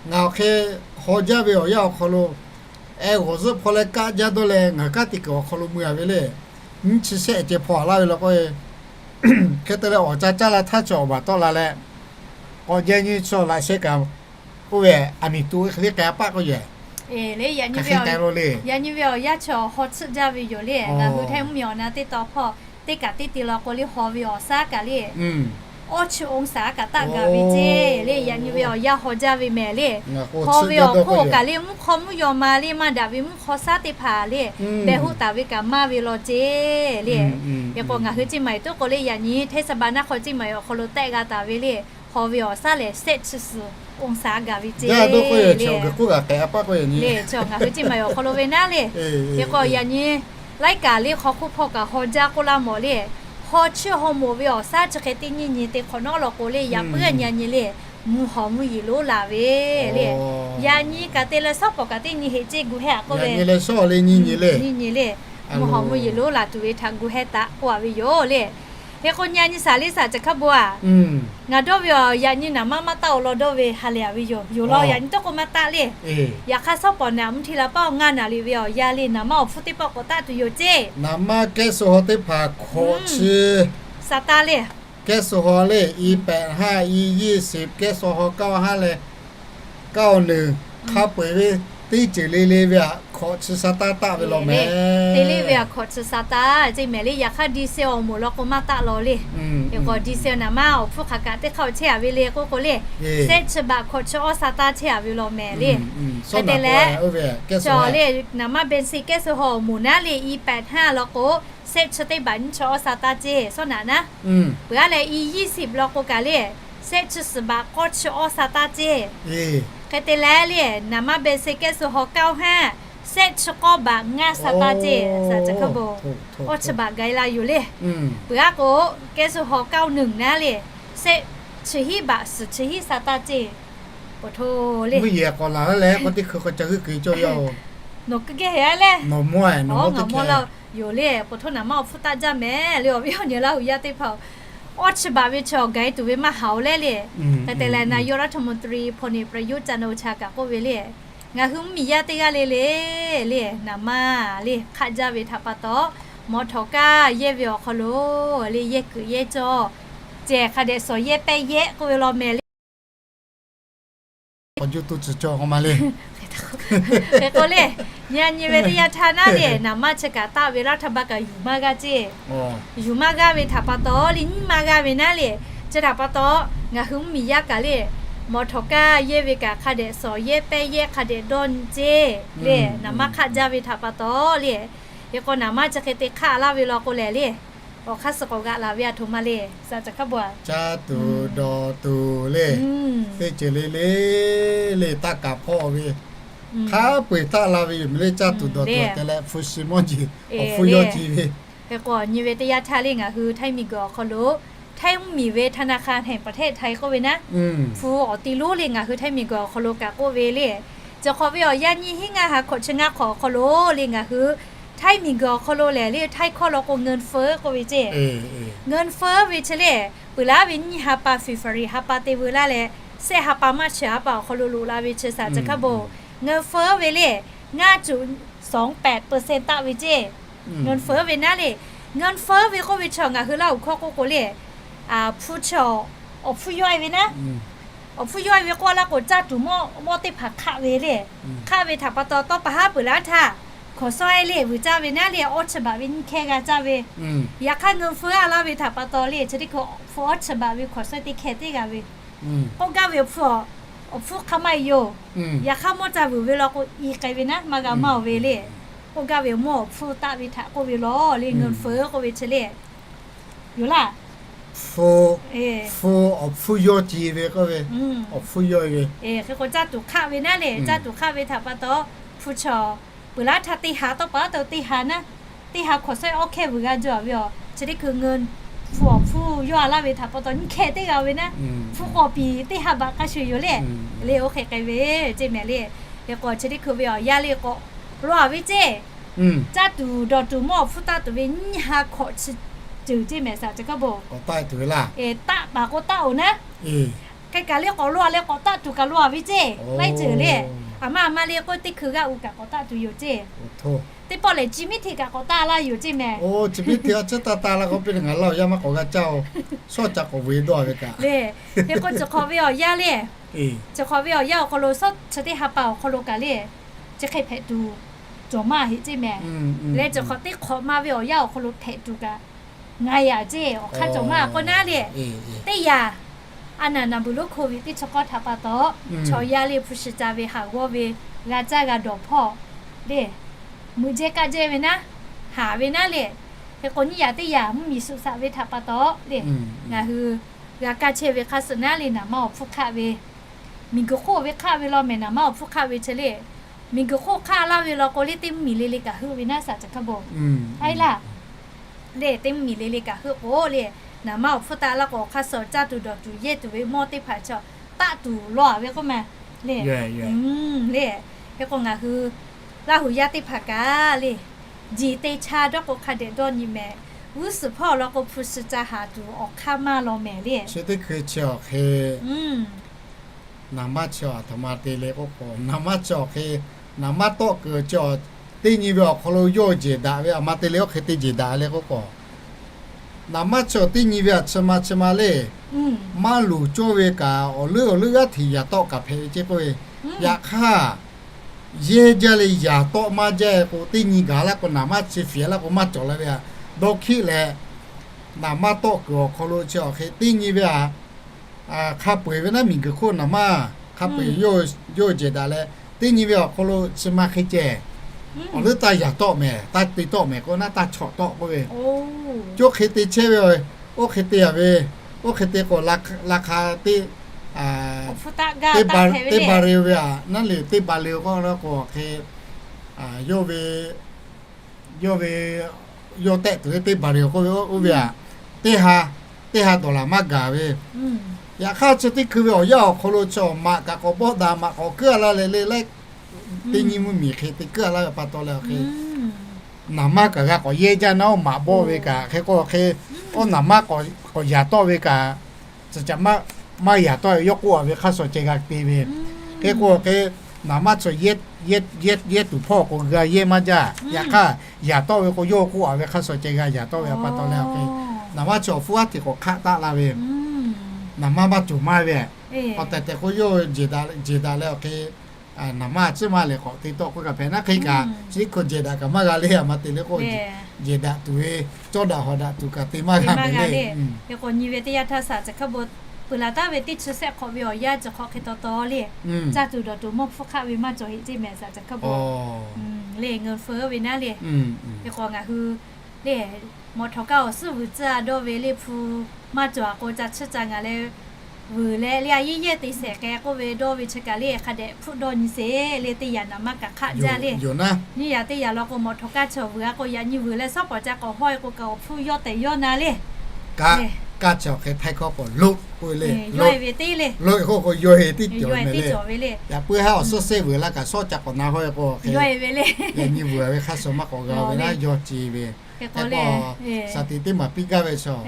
ngaˬ awˬ hk'e haw jaˇ ve awˬ yanˇ awˬ hk'aw lo, ehˉ g'awˬ zuhˆ hpawˇ leh kaˆ jaˇ dawˇ leh ngaˬ hui kanˉ te kuiˬ awˬ hk'aw lo mui-a ve le. Nyiˇ chi shehˆ ceh hpawˇ a laˇ ve law k'o, hk'e te leh awˬ ca caˇ la htaˇ chi awˬ baˬ tawˆ la leh, k'awꞈ jehˇ nyi chi awˬ laꞈ sheh kaꞈ oˇ ve aˬ miˍ tuꞈ ve hk'e le k'ai a paˆ k'oˆ yehˬ. Yaꞈ nyi ve awˬ yanˇ chi awˬ haw tsuhˆ jaˇ ve yoˬ le. Ngaˬ hui htaiˇ mvuhˇmiˬ awˬ na teˇ taw hpawˇ teˇ kaꞈ teˇ te law k'o le haw ve awˬ shaˉ kaꞈ le, awˇ chi องศา kaꞈ taˆ gaˬ ve ceˇ le. Yaꞈ nyi ve awˬ yanˇ haw jaˇ ve mehˍ le. Haw ve awˬ hk'oˆ kaꞈ le mvuhˇ hk'aw mvuhˇ yaw ma le maˇ daꞈ ve mvuhˇ hk'aw shaˉ teˇ hpaˍ le, behˬ hoˆ taˍ ve kaꞈ maˇ ve law ceˇ le. Hk'e k'o, ngaˬ hui Ceˇ maiˍ tuˉ k'o le, yaꞈ nyi hteˇ saˍ baˬ naˆ hk'aw Ceˇ maiˍ awˬ hk'aw lo tehˆ g'a taˍ ve le, haw ve awˬ shaˉ lehˬ shehˆ chi suhˍ องศา gaˬ ve ceˇ le. Le, ngaˬ hui Ceˇ maiˍ awˬ hk'aw lo ve naˉ le. Hk'e k'o, yaꞈ nyi laiˉ kaˍ le hk'aw hk'oˆ hpawˇ kaꞈ haw jaˇ k'oˆ laˇ mawˬ le. Haw chiˇ haw mawˬ ve awˬ shaˉ chi hk'e teˇ nyiˇ nyi te hk'awꞈ nawˉ law k'o le, yaꞈ puiˉ nyi nyi le, mvuhˇ hawˍ mvuhˇ yeˬ lonˉ laˬ ve le. Yaꞈ nyi kaꞈ te leh shawˉ pawˍ kaꞈ teˇ nyi heꞈ ceˇ gu hehˉ a k'oˆ ve, nyi nyi le, mvuhˇ hawˍ mvuhˇ yeˬ lonˉ laˬ tuˬ ve htaꞈ gu hehˉ taꞈ k'oˆ a ve yoˬ le. Hk'e k'o, nyi a nyi saˍ le saˍ ceh hk'a bon a, ngaˬ dawˇ ve awˬ yaꞈ nyi naˍ manˇ maˇ taˆ-o law dawˇ ve ha lehˬ a ve yoˬ. Yoˬ law, yaꞈ nyi tawˇ k'o maˇ taˆ le. Yaꞈ hk'aˇ shawˉ pawˍ naˍ mvuhˇ hti la paˇ awˬ ngaˇ naˍ liꞈ ve awˬ yanˇ le naˍ manˇ awˬ hpfuhˇ teˇ pawˆ k'awꞈ taˆ tuˬ yoˬ ceˇ. Naˍ manˇ kehˉ suh haw teˇ hpaˍ hkawꞈ chi saˍ taˇ le. Kehˉ suh haw le, i pehꞈ haˉ, i yeˇ shiˍ, kehˉ suh haw kaoˇ haˉ leh kaoˇ nuiˬ, hk'a peu-eˬ ve teˇ ceuˬ le le ve aꞈ hkawꞈ chi sa taˇ taˆ ve law mehˍ. Te le ve aꞈ hkawꞈ chi sa taˇ ceˇ mehˍ le. Yaꞈ hk'aˇ diesel awˬ moˍ law k'o maˇ taˆ law le. K'o diesel naˍ manˇ awˬ hpfuhˇ hk'aˬ kaꞈ teˇ hk'aˇ chehˇ a ve le k'oˆ k'o le, sehˆ chi baꞈ hkawꞈ chi awˇ sa taˇ chehˇ a ve law mehˍ le. Hk'e te leh, le, naˍ manˇ benzin kehˉ suh haw awˬ moˍ naˉ le, i pehꞈ haˉ law k'o, sehˆ chi teˇ baꞈ nyiˇ chi awˇ sa taˇ ceˇ, sawˉ naꞈ naˉ. Peuˬ aˉ leh i yeˇ shiˍ law k'o kaꞈ le, sehˆ chi suhˍ baꞈ k'awˇ chi awˇ sa taˇ ceˇ. Hk'e te leh le, naˍ manˇ benzin kehˉ suh haw kaoˇ haˉ, sehˆ chi k'awˇ baꞈ ngaˇ sa taˇ ceˇ, sa caˬ hkaˇ bon, awˇ chi baꞈ ga e la yoˬ le. Peuˬ aˉ k'o, kehˉ suh haw kaoˇ nuiˬ naˉ le, sehˆ chi hiˉ baꞈ suhˍ chi hiˉ sa taˇ ceˇ. Peuˬ hto le, mvuhˇ yeˬ k'awꞈ laˬ laˇ leh k'o teˇ hkui k'awꞈ ca g'euˆ k'oꞈ e cawˇ yaˇ-oˬ. Nawˬ keu geh heˍ a le, nawˬ mawˇ nawˬ mawˇ laˇ yoˬ le. Peuˬ hto naˍ manˇ awˬ hpfuhˇ taˆ jaˇ mehˍ le. Awˬ viˉ awˬ nyi Laˇ huˍ yaˇ teˇ hpaˍ-oˬ, awˇ chi baꞈ ve chi awˬ ga e tuˬ ve maˇ haˍ-oˬ leh le. Hk'e te leh นายกรัฐมนตรี พลเอกประยุทธ์ จันทร์โอชา kaꞈ k'oˆ ve le, ngaˬ hui mvuhˇ miˬ yaˇ teˇ g'aˇ le le, le, naˍ manˇ le hk'aˆ jaˇ ve htaꞈ pa taw, mawˬ htawꞈ kaˇ yehˇ ve awˬ hk'aw lo le yehˇ kuiˬ yehˇ cawˇ cehˬ hk'a dehꞈ shawˍ yehˇ pehˇ yehˇ k'oˆ ve law mehˍ le. Awˬ juˇ to tcuhˬ cawˇ k'o ma le. Hk'e k'o le, yaꞈ nyi ve teˇ yanˇ htaˇ naˉ le, naˍ manˇ chi kaꞈ taˆ ve รัฐบาล kaꞈ yuˬ maˇ g'aˇ ceˇ. Yuˬ maˇ g'aˇ ve htaꞈ pa taw le, nyiˇ maˇ g'aˇ ve naˉ le. Chi htaꞈ pa taw, ngaˬ hui mvuhˇ miˬ yaˇ kaꞈ le, mawˬ htawꞈ kaˇ yehˇ ve kaꞈ hk'a dehꞈ shawˍ yehˇ pehˇ yehˇ hk'a dehꞈ dawˇ nyi ceˇ le. Naˍ manˇ hk'aˆ jaˇ ve htaꞈ pa taw le, hk'e k'o naˍ manˇ chi hk'e te hk'aˆ laˇ ve law k'o lehˬ le, awˬ hk'aˇ suh k'awꞈ g'aꞈ laˬ ve aˬ htoꞈ ma le, sa caˬ hkaˇ bon-a. Caˇ tuˬ dawˬ tuˬ le, teˇ ceuˬ le le le taˇ kaˍ hpawˇ ve, hk'a peu-eˬ taˆ la ve yoˬ mehˍ le. Caˇ tuˬ dawˬ tuˬ te leh hpu shi mawˇ jeˬ, awˬ hpfuhˇ yawˇ ce ve. Hk'e k'o nyi ve teˇ yanˇ htaˇ le ngaˬ hui ไทย miˬguiˬ awˬ hk'aw lo, ไทย mvuhˇ miˬ ve ธนาคารแห่งประเทศไทย k'oˆ ve naˉ, hpu awˬ ti lonˉ le ngaˬ hui ไทย miˬguiˬ awˬ hk'aw lo kaꞈ k'oˆ ve le, cawˬ hk'awꞈ ve awˬ yanˇ nyiˇ hinˉ ngaˇ ha hkawꞈ chi ngaˇ hk'awꞈ awˬ hk'aw lo le ngaˬ hui ไทย miˬguiˬ awˬ hk'aw lo lehˬ le, ไทย hkawˇ law k'o เงินเฟ้อ k'oˆ ve ceˇ. เงินเฟ้อ ve chi le, peuˬ laˉ ve nyiˇ ha pa February ha pa te veu laˇ leh, sehˆ ha pa March ha pa awˬ hk'aw lo loꞈ la ve chi sa caˬ hkaˇ bon, เงินเฟ้อ ve le, ngaˇ cuˬ สองแปดเปอร์เซ็นต์ taˆ ve ceˇ. เงินเฟ้อ ve naˉ le, เงินเฟ้อ ve k'oˆ ve chi ngaˬ hui Laˇ huˍ hkawˇ k'oˆ k'o le, hpu chi awˬ hpfuhˇ yawˇ e ve naˉ, awˬ hpfuhˇ yawˇ e ve k'oˆ laˇ k'o caˇ tuˬ mawˇ mawˇ teˇ hpaˍ hk'aˆ ve le. Hk'aˆ ve htaꞈ pa taw tawˇ pa haˉ peuˬ laˇ htaˇ, hkaw sawˉ e le vuiˬ caˇ ve naˉ le, awˇ chi baꞈ ve nyiˇ hkehˇ g'a caˇ ve. Yaꞈ hk'aˇ เงินเฟ้อ a laˇ ve htaꞈ pa taw le chi teˇ hkui hpu awˇ chi baꞈ ve hkaw sawˉ teˇ hkehˇ teˇ g'a ve. K'oˆ gaˇ ve awˬ hpfuhˇ, awˬ hpfuhˇ hk'a maˇ e yoˬ. Yaꞈ hk'aˇ mawˇ ca vuiˬ ve law k'o i k'ai ve naˉ maˇ g'a maˇ-oˬ ve le. K'oˆ gaˇ ve mawˇ awˬ hpfuhˇ taˆ ve htaꞈ k'oˆ ve law le, เงินเฟ้อ k'oˆ ve chi le. Yoˬ laˇ, hpu, hpu awˬ hpfuhˇ yawˇ ce ve k'oˆ ve, awˬ hpfuhˇ yawˇ e ve. Hk'e k'o caˇ tuˬ hk'aˆ ve naˉ le, caˇ tuˬ hk'aˆ ve htaꞈ pa taw, hpu chi peuˬ laˇ htaˇ teˇ ha tawˇ pa taw teˇ ha naˉ, teˇ ha hkaw sawˉ awˇ hkehˇ vuiˬ g'a jaw ve aˬ. Chi teˇ hkui เงิน, hpu awˬ hpfuhˇ yawˇ a laˇ ve htaꞈ pa taw nyiˇ hkehˇ teˇ g'a ve naˉ, hpu k'awꞈ piˍ teˇ ha baꞈ k'a shuˍ yoˬ le. Le oˇ hk'e k'ai ve ceˇ mehˍ le. Hk'e k'o chi teˇ hkui ve awˬ yanˇ le k'awꞈ lawˇ a ve ceˇ. Caˇ tuˬ dawˬ tuˬ mawˇ awˬ hpfuhˇ taˆ tuˬ ve nyiˇ ha hkawꞈ chi ceuˬ ceˇ mehˍ sa caˬ hkaˇ bon. Taˆ paˍ k'o taˆ-oˬ naˉ. Hk'e kaꞈ le k'awꞈ lawˇ a leh k'awꞈ taˆ tuˬ kaꞈ lawˇ a ve ceˇ. Laiˉ ceuˬ le, aˬ ma aˬ ma le k'o teˇ hkui g'aˇ u kaꞈ k'awꞈ taˆ tuˬ yoˬ ceˇ. Teˇ pawˆ lehˬ chi miˉ hteꞈ kaꞈ k'awꞈ taˆ laˇ yoˬ ceˇ mehˍ. Chi miˉ hteꞈ a ciˉ taˇ taˇ la k'oˆ piˇ leh ngaˬ Laˇ huˍ yaˇ maˇ k'awꞈ g'a caˇ-oˬ. Shawˉ ca k'awꞈ vuiˬ dawˇ ve kaꞈ le. Hk'e k'o chi hk'awꞈ ve awˬ yanˇ le, chi hk'awꞈ ve awˬ yanˇ awˬ hk'aw lo shawˉ chi teˇ ha pa awˬ hk'aw lo kaꞈ le, chi hk'e hpehꞈ tuˬ cawˬ maˇ heˆ ceˇ mehˍ. Leh chi hk'awꞈ teˇ hk'awꞈ ma ve awˬ yanˇ awˬ hk'aw lo hpehꞈ tuˬ kaꞈ ngaˬ yaꞈ ceˇ. Awˬ hk'aˇ cawˬ maˇ k'oˆ naˉ le, teˇ yanˇ a naˬ naˍ buˬ lonˉ โควิด teˇ chi k'awˇ htaꞈ pa taw, chaw yaˇ le hpu shi ca ve haˍ g'awˇ ve g'a caˇ g'a dawˬ hpawˇ le, meuꞈ jehˇ kaˆ jehˇ ve naˉ, haˍ ve naˉ le. Hk'e k'o nyiˇ yaꞈ teˇ yaꞈ mvuhˇ miˬ suꞈ saꞈ ve htaꞈ pa taw le, ngaˬ hui g'a kaˇ chehˇ ve hk'a suh naˉ le naˍ manˇ awˬ hpfuhˇ hk'aˆ ve, miˬguiˬ hk'oˆ ve hk'aˆ ve law mehˍ naˍ manˇ awˬ hpfuhˇ hk'aˆ ve chi le, miˬguiˬ hk'oˆ hk'aˆ laˇ ve law k'o le teˇ mvuhˇ miˬ le le kaꞈ heuˆ ve naˉ sa caˬ hkaˇ bon. Aˉ laˇ le, teˇ mvuhˇ miˬ le le kaꞈ heuˆ k'o le, naˍ manˇ awˬ hpfuhˇ taˆ laˇ k'o awˬ hk'aˇ suh caˇ tuˬ dawˬ tuˬ yehˇ tuˬ ve mawˇ teˇ hpaˍ chi taˆ tuˬ lawˇ a ve k'oˆ mehˍ le. Le, hk'e k'o ngaˬ hui Laˇ huˍ yaˇ teˇ hpaˍ kaꞈ le, jeˬ te cha dawˇ k'o hk'a dehꞈ dawˇ nyi mehˍ. G'uˇ suhˍ hpawˇ law k'o hpu shi ca haˍ tuˬ awˬ hk'aˇ maˇ law mehˍ le. Chi teˇ hkui chi awˬ hk'e naˍ manˇ chi aˬ htoꞈ ma te le k'oˆ k'o, naˍ manˇ chi awˬ hk'e, naˍ manˇ tawˆ kuiˬ chi teˇ nyi ve awˬ hk'aw lo yawˇ jeˬ daꞈ ve aˬ ma te le oˇ hk'e te jeˬ daꞈ le k'oˆ k'o, Naˍ manˇ chi awˬ teˇ nyi ve aꞈ chi ma chi ma le. Maˇ luˬ cawˇ ve kaꞈ awˬ leuˉ awˬ leuˉ g'aˇ hteꞈ yaꞈ tawˆ kaꞈ hpehꞈ ve ceˇ k'oˆ ve. Yaꞈ hk'aˇ, yehˇ jaˇ leh yaꞈ tawˆ maˇ jaˇ k'o, teˇ nyi gaˬ laˇ k'o, naˍ manˇ chi fiˍ laˇ k'o maˇ cawˬ la ve aꞈ dawˇ hkiˆ leh, naˍ manˇ tawˆ kuiˬ awˬ hk'aw lo chi awˬ hk'e teˇ nyi ve aꞈ hk'a peu eˬ ve naˉ miˬguiˬ hk'oˆ naˍ manˇ hk'a peu eˬ yawˇ jehˬ daꞈ leh, teˇ nyi ve awˬ hk'aw lo chi ma hk'e ceh, awˬ leuˉ taˇ yaꞈ tawˆ mehˍ, taˇ te tawˆ mehˍ k'o naˉ taˇ chawꞈ tawˆ k'oˆ ve. Coˇ hk'e te chehˇ ve, oˇ hk'e te a ve, oˇ hk'e te k'o, la hk'a teˇ, teˇ ba reˬ ve aꞈ naˉ le, teˇ ba reˬ k'oˆ la k'o hk'e, yawˇ ve, yawˇ ve, yawˇ tehˆ tuˬ ve teˇ ba reˬ k'oˆ ve oˇ ve aꞈ, teˇ ha, teˇ ha dawˬ laˬ maˇ gaˬ ve. Yaꞈ hk'aˇ chi teˇ hkui ve awˬ yanˇ awˬ hk'aw lo chi awˬ maꞈ kaꞈ k'awꞈ bawˆ daꞈ, maꞈ k'awꞈ keuˆ a laˇ leh le, teˇ nyi mvuhˇ miˬ hk'e te keuˆ a laˇ ve pa taw leh awˬ hk'e, naˍ manˇ kaꞈ g'a k'awꞈ yehˇ jaˇ naˉ oˇ maꞈ bawˆ ve kaꞈ hk'e k'o hk'e, oˇ naˍ manˇ k'awꞈ yaꞈ tawˆ ve kaꞈ, ca ca maˇ yaꞈ tawˆ yawˇ k'oˆ a ve hk'aˇ suh ceh g'a te ve. Hk'e k'o hk'e, naˍ manˇ chi yehˇ tuˬ hpawˇ k'o g'a yehˇ maˇ jaˇ. Yaꞈ hk'aˇ, yaꞈ tawˆ ve k'o yawˇ k'oˆ a ve hk'aˇ suh ceh g'a yaꞈ tawˆ ve pa taw leh awˬ hk'e, naˍ manˇ chi awˬ hpfuhˇ aˉ hteꞈ k'awꞈ hk'aˆ taˆ la ve, naˍ manˇ maˇ cawˬ maˇ ve, k'awꞈ tehˬ tehˬ k'o yawˇ jehˬ daꞈ leh awˬ hk'e, naˍ manˇ a ciˉ maˇ lehˬ k'awꞈ te tawˆ k'oˆ kaꞈ hpehꞈ naˉ hk'e kaꞈ, chi teˇ hkui jehˬ daꞈ kaꞈ maˇ g'a le, a ma te le k'o, jehˬ daꞈ tuˬ ve, cawˇ daꞈ hawˍ daꞈ tuˬ kaꞈ te maˇ g'a mehˍ le. Hk'e k'o nyi ve teˇ yanˇ htaˇ saˍ ca hkawˇ bon peuˬ laˬ taˍ ve teˇ chi sehˆ hk'awꞈ ve awˬ yanˇ cawˬ hk'awꞈ hk'e taw taw le. Caˇ tuˬ dawˬ tuˬ mawˇ hpfuhˇ hk'aˆ ve maˇ cawˬ heˆ ceˇ mehˍ saˍ ca hkawˇ bon. Le ngeu feu ve naˉ le. Hk'e k'o ngaˬ hui le, mawꞈ htawꞈ kaˇ awˬ suhˉ vuiˬ tcuhˉ a dawˇ ve le hpu maˇ cawˬ a k'o ca chiˇ ca ngaˬ leh vuiˬ leh le a yehˇ yehˇ te shehˍ k'ai k'oˆ ve dawˇ ve chi kaꞈ le hk'a dehꞈ hpfuhˆ dawˇ nyi sheˍ le teˇ yanˇ naˍ manˇ kaꞈ hk'aˆ jaˇ le. Nyiˇ yaꞈ teˇ yaꞈ law k'o mawꞈ htawꞈ kaˇ chi awˬ vuiˬ a k'o yaꞈ nyi vuiˬ leh suhˉ pawˍ ca k'awꞈ hawˇ e k'o kaꞈ awˬ hpfuhˇ yawˇ tehˬ yawˇ na le. Kaˇ, kaˇ chi awˬ hk'e htaiˇ hkawˇ k'o loˆ k'oˆ ve le. Loˆ ve teˇ le. Loˆ k'oˆ k'o yawˇ e tiˉ cawˬ ve le. Yaꞈ puiˉ haˉ awˬ suhˉ sehˆ vuiˬ laˇ kaꞈ suhˉ ca k'awꞈ na hawˇ e k'o hk'e, yaꞈ nyi vuiˬ a ve hk'aˇ suh maˇ k'awꞈ g'a ve naˉ yawˇ ce ve. Hk'e k'o, saˍ tiꞈ teˇ maˍ piˇ gaˇ ve chaw,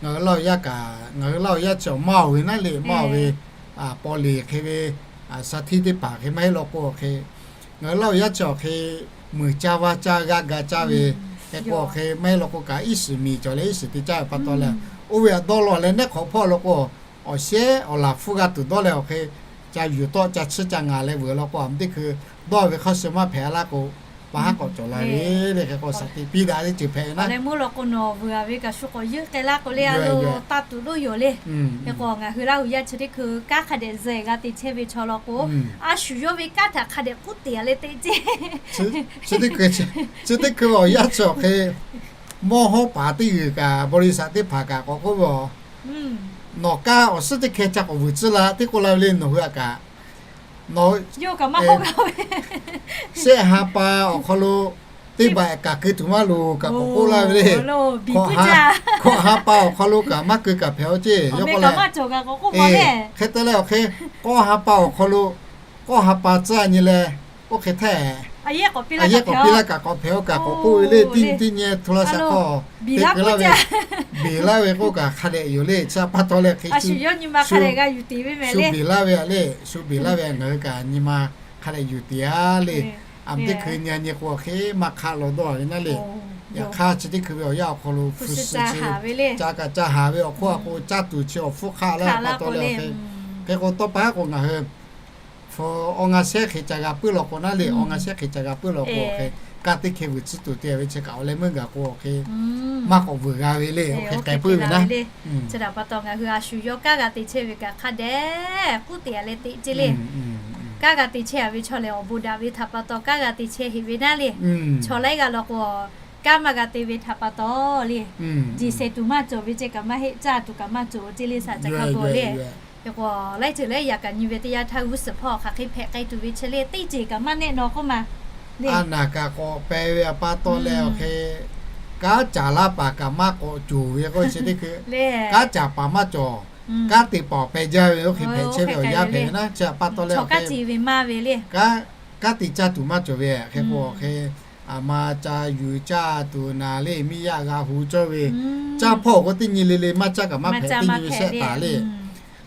ngaˬ hui Laˇ huˍ yaˇ kaꞈ, ngaˬ hui Laˇ huˍ yaˇ chi awˬ maˇ oˬ ve naˉ le, maˇ oˬ ve, paw leˬ hk'e ve, saˍ htiˇ teˇ hpaˍ hk'e maˇ heˆ law k'o hk'e, ngaˬ hui Laˇ huˍ yaˇ chi awˬ hk'e, muiˬ caˇ vaˇ caˇ g'aˇ ga caˇ ve, hk'e k'o hk'e maˇ heˆ law k'o kaꞈ iˉ shiˍ miˬ cawˬ leh iˉ shiˍ te caˇ ve pa taw leh, oˇ ve aꞈ dawˇ law leh neˉ hk'awꞈ hpawˇ law k'o, awˬ shehˉ awˬ laˬ hpfuhˇ g'a tuˬ dawˇ leh awˬ hk'e, ca yuˬ tawˆ ca chiˇ ca ngaˬ leh vuiˬ law k'o, a teˇ hkui dawˇ ve hk'aˇ suh maˇ hpehꞈ laˇ k'o, pa haˉ k'awꞈ cawˬ la ve le. Hk'e k'o saˍ tiꞈ piˇ daꞈ teˇ ceuˬ hpehꞈ ve naˉ. Awˬ leh meuˇ law k'o nawˬ vuiˬ a ve kaꞈ shu k'awꞈ yeuˆ k'ai laˇ k'o le a lo taˇ tuˬ loˉ yoˬ le. Hk'e k'o ngaˬ hui Laˇ huˍ yaˇ chi teˇ hkui kanˉ hk'a dehꞈ zuhꞈ g'a te chehˇ ve chaw law k'o, a shu yawˇ ve kanˉ htaꞈ hk'a dehꞈ k'uˉ teꞈ a leh te ceˇ. Chi teˇ hkui awˬ yanˇ chi awˬ hk'e, mawˇ hawˉ paˍ teˇ g'uiˬ kaꞈ บริษัท teˇ hpaˍ kaꞈ k'awꞈ k'oˆ ve, nawˬ kanˉ awˬ suhˉ teˇ hkeh ca k'awꞈ vuiˬ tcuhˉ la tehꞈ k'oˆ la ve le nawˬ hui a kaꞈ. Nawˬ sehˆ ha pa awˬ hk'aw lo teˇ baꞈ kaꞈ keu tuˬ maˇ loˬ kaꞈ k'awꞈ k'oˆ laˇ ve le. Hkawꞈ ha pa awˬ hk'aw lo kaꞈ maˇ keu kaꞈ hpehꞈ a ceˇ. Yawˇ k'oˆ leh, hk'e te leh awˬ hk'e, k'awˇ ha pa awˬ hk'aw lo, k'awˇ ha pa tcuhˉ nyi leh, oˇ hk'e htehˇ, a yehˇ k'awꞈ piˇ laˇ kaꞈ k'awꞈ hpehꞈ o kaꞈ k'awꞈ k'oˆ ve le. Teˇ nyi teˇ nyi hto la shaꞈ k'awˇ te keu laˇ ve, beˬ laˇ ve k'oˆ kaꞈ hk'a dehꞈ yoˬ le. Chi pa taw leh hk'e shu beˬ laˇ ve a le, shu beˬ laˇ ve ngaˬ hui kaꞈ nyi ma hk'a dehꞈ yuˬ tiˍ a le. A teˇ hkui nyi a nyi k'o hk'e maˇ hk'aˆ law dawˇ ve naˉ le. Yaꞈ hk'aˇ chi teˇ hkui ve awˬ yanˇ awˬ hk'aw lo hpu shi chi ca kaꞈ ca haˍ ve awˬ hk'oˆ a k'o caˇ tuˬ chi awˬ hpfuhˇ hk'aˆ laˇ pa taw leh, hk'e k'o tawˇ pa haˉ k'o ngaˬ hui hpu awˬ ngaˇ shehˉ hk'e ca g'a puiˉ law k'o naˉ le, awˬ ngaˇ shehˉ hk'e ca g'a puiˉ law k'o hk'e, kanˉ teˇ hkeh vuiˬ tcuhˉ tuˬ te ve chi kaꞈ awˬ leh meuˇ gaˬ k'o hk'e, maˇ k'awꞈ vuiˬ g'a ve le. Oˇ hk'e k'ai puiˉ ve naˉ. Chi htaꞈ pa taw ngaˬ hui a shu yawˇ kanˉ g'a te chehˇ ve kaꞈ hk'a dehꞈ k'uˉ teꞈ a leh teꞈ ceˇ le. Kanˉ g'a te chehˇ a ve chaw lehˬ awˬ bon daꞈ ve htaꞈ pa taw kanˉ g'a te chehˇ heꞈ ve naˉ le. Chaw laiˉ g'aˇ law k'o, kanˉ maˇ g'a te ve htaꞈ pa taw le, jeˬ shehˍ tuˬ maˇ cawˬ ve ceˇ kaꞈ maˇ heˆ, caˇ tuˬ kaꞈ maˇ cawˬ ceˇ le saˍ ca hk'a gawˬ le. Hk'e k'o laiˉ ceuˬ leh yaꞈ kaꞈ nyi ve teˇ yanˇ htaˇ g'uˇ suhˍ hpawˇ hk'aˬ hk'e hpehꞈ k'ai tuˬ ve chi le teˇ ceuˬ kaꞈ maˇ nehˆ naw k'oˆ ma le. A naˬ kaꞈ k'awꞈ peh ve a pa taw leh awˬ hk'e, kanˉ caˍ laˇ paˍ kaꞈ maˇ k'awꞈ cawˬ ve k'o chi teˇ hkui, kanˉ caˍ paˍ maˇ cawˬ, kanˉ te paˍ awˬ peh jaˇ ve oˇ hk'e hpehꞈ chehˇ ve awˬ yanˇ hpehꞈ ve naˉ. Chi a pa taw leh awˬ hk'e, kanˉ te caˇ tuˬ maˇ cawˬ ve hk'e k'o awˬ hk'e, a ma ca yuˬ caˇ tuˬ naˍ le miˇ yaˇ g'a hu cawˇ ve, caˇ hpawˇ k'o teˇ nyi le le maˇ caˇ kaꞈ maˇ hpehꞈ teˇ nyi ve shehˆ taˍ le.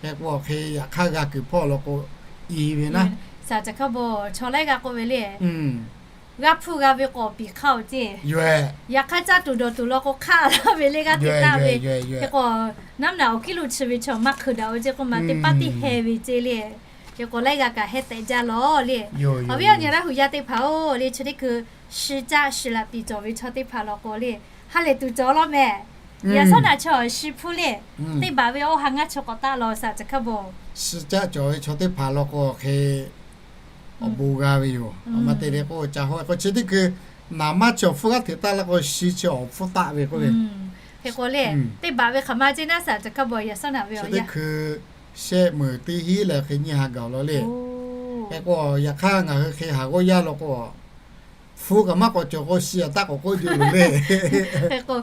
Hk'e k'o awˬ hk'e yaꞈ hk'aˇ g'a kuiˬ hpawˇ law k'o, i ve naˉ. Saˍ ca hk'a bon chaw laiˉ g'aˇ k'oˆ ve le. g'a hpuˇ g'a ve k'awꞈ piˍ hk'aˇ-oˬ ceˇ. Yaꞈ hk'aˇ caˇ tuˬ dawˬ tuˬ law k'o hk'aˆ laˇ ve le g'aˇ hteꞈ taˆ ve. Hk'e k'o, naˉ naˍ awˬ kiˉ lo chi ve chaw maˇ hk'eun daꞈ-o ceˇ k'oˆ ma teˇ paˉ teˇ heh ve ceˇ le. Hk'e k'o laiˉ g'a kaꞈ heh tehꞈ jaˇ lawˬ le. Awˬ viˉ awˬ nyi Laˇ huˍ yaˇ teˇ hpaˍ-oˬ le, chi teˇ hkui shi caˆ shi laꞈ piˍ cawˬ ve chaw teˇ hpaˍ law k'o le, ha lehˬ tuˬ cawˬ law mehˍ. Yaꞈ shawˉ naꞈ chaw shi hpuˇ le, teˇ baꞈ ve awˬ ha ngaˇ chi k'awꞈ taˆ law shaˍ ca hkaˇ bawˬ. Shi caˆ cawˬ ve chaw teˇ hpaˍ law k'o hk'e awˬ bon g'a ve yoˬ. Awˬ ma te le k'o ca hawˉ k'o chi teˇ hkui naˍ maˇ chi awˬ hpfuhˇ g'aˇ hteꞈ taˆ la k'o shi chi awˬ hpfuhˇ taˆ ve k'oˆ ve. Hk'e k'o le, teˇ baꞈ ve hk'aˬ ma ceˇ naˉ shaˍ ca hkaˇ bawˬ yaꞈ shawˉ naꞈ ve chi teˇ hkui shehˆ meunˍ teˇ hinˉ leh hk'e nyiˇ ha gaˬ law le. Hk'e k'o yaꞈ hk'aˇ ngaˬ hui hk'e haˍ g'awˇ yaˇ law k'o, hpfuhˇ kaꞈ maˇ k'awꞈ cawˬ k'o shi aꞈ taˆ k'awꞈ k'oˆ jaˇ loˬ le. Hk'e k'o,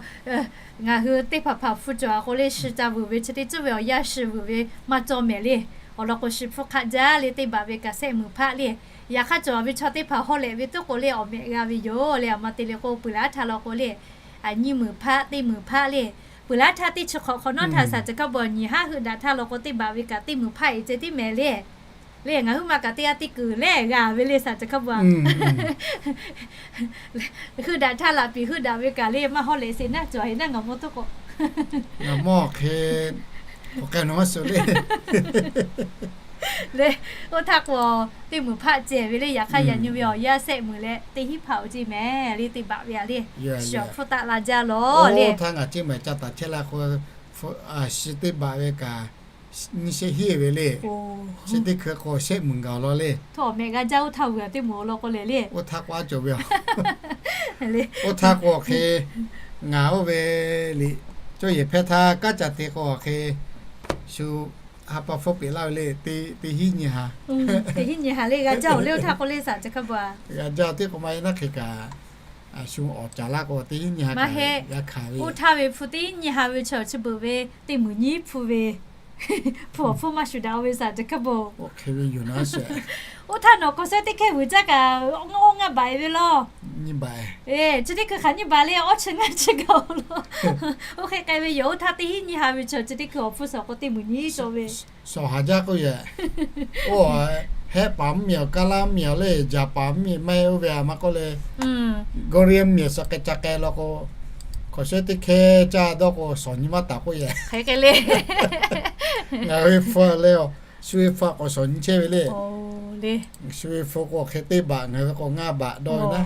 ngaˬ hui teˇ hpaˍ hpaˍ hpfuhˇ cawˬ a k'o le, shi ca vuiˬ ve chi teˇ ceuˬ ve awˬ yanˇ shi vuiˬ ve maˇ cawˬ mehˍ le. Awˬ lawn k'o shi hpfuhˇ hk'aˆ jaˇ le, teˇ baꞈ ve kaꞈ shehˆ meunˍ hpaˆ le. Yaꞈ hk'aˇ cawˬ ve chaw teˇ hpaˍ haw lehꞈ ve tuˉ k'o le awˬ mehꞈ g'a ve yoˬ le. Aˬ ma te le k'o peuˬ laˉ htaˇ law k'o le, nyiˇ meunˍ hpaˆ teˇ meunˍ hpaˆ le. Peuˬ laˉ htaˇ teˇ chi hk'awꞈ hk'awꞈ nawˉ htaˇ shaˍ ca hkaˇ bawˬ nyi haˉ heuˆ daꞈ htaˇ law k'o teˇ baꞈ ve kaꞈ teˇ meunˍ hpaˆ e ceh tiˉ mehˍ le. Le ngaˬ huiˉ ma kaꞈ teˇ g'aˇ teˇ kuiˬ lehˬ g'a ve le shaˍ ca hkaˇ bawˬ a. Heuˆ daꞈ htaˇ laꞈ piˍ heuˆ daꞈ ve kaꞈ le maˇ haw lehꞈ sheˍ naˉ cawˬ heˍ naˉ ngaˬ mawˇ tuˉ k'o, ngaˬ mawˇ hk'e k'awꞈ k'ai nawˬ maˇ suh le. Le, oˇ htaˇ k'o teˇ meunˍ hpaˆ ceh ve le. Yaꞈ hk'aˇ yaꞈ nyi ve awˬ yanˇ shehˆ meunˍ leh teˇ hinˉ hpaˆ-oˬ ceˇ mehˍ le teˇ baꞈ ve a le. Shi awˬ hpfuhˇ taˆ la jaˇ law le. Oˇ htaˇ ngaˬ ceˇ mehˍ ca taˍ chehˇ la k'o, shi teˇ baꞈ ve kaꞈ nyiˇ shehˆ hinˉ ve le. Chi teˇ hkui k'o shehˆ meunˍ gaˬ law le. Htawˇ awˬ mehꞈ g'a jaˇ oˇ htaˇ vuiˬ a teˇ moˍ law k'o lehˬ le. Oˇ htaˇ k'o a cawˬ ve a. Oˇ htaˇ k'o hk'e ngaˬ oˇ ve liꞈ cawˇ yehˬ hpehˇ htaˇ kanˉ ca te k'o hk'e shu ha pa hpfuhˇ peꞈ laˇ ve le. Teˇ hinˉ nyi ha, teˇ hinˉ nyi ha le g'a jaˇ-oˬ le. Oˇ htaˇ k'o le shaˍ ca hkaˇ bawˬ a, g'a jaˇ teˇ k'o maˇ heˆ naˉ hk'e kaꞈ shu awˍ caˍ laˇ k'o teˇ hinˉ nyi ha maˇ heˆ. Oˇ htaˇ ve hpu teˇ hinˉ nyi ha ve chaw chi beuꞈ ve teˇ meunˍ nyiˇ hpu ve hpu awˬ hpfuhˇ maˇ shuˍ daꞈ-o ve shaˍ ca hkaˇ bawˬ. Oˇ hk'e ve yoˬ naˉ sheˍ. Oˇ htaˇ nawˬ hk'aw shehˉ teˇ hkehˇ vuiˬ caˇ kaꞈ awˇ ngaˇ baˬ e ve law. Chi teˇ hkui hk'aˬ nyiˇ baˬ le, awˇ chi ngaˇ chi gaˬ-oˬ law. Oˇ hk'e k'ai ve yoˬ. Oˇ htaˇ teˇ hinˉ nyiˇ ha ve chaw chi teˇ hkui awˬ hpfuhˇ shawˍ k'o teˇ meunˍ nyiˇ cawˬ ve. Shawˍ haˍ jaˇ k'oˆ yehˬ. Oˇ, hehˆ paˍ mvuhˇ miˬ awˬ kaˇ laˇ miˬ awˬ le, jaˍ paˍ mvuhˇ miˬ maˇ heˆ oˇ ve a ma k'oˆ le. Gawˇ riˇ mvuhˇ miˬ suh k'ai ca k'ai law k'o, hk'awꞈ shehˉ teˇ hkehˇ caˇ dawˇ k'o shawˍ nyi maˇ taˍ k'oˆ yehˬ. Ngaˬ hui hpu le, shu ve hpu k'awꞈ shawˍ nyi chehˇ ve le. Shu ve hpu k'o hk'e teˇ baꞈ, ngaˬ hui ve k'o ngaˇ baꞈ dawˇ ve naˉ.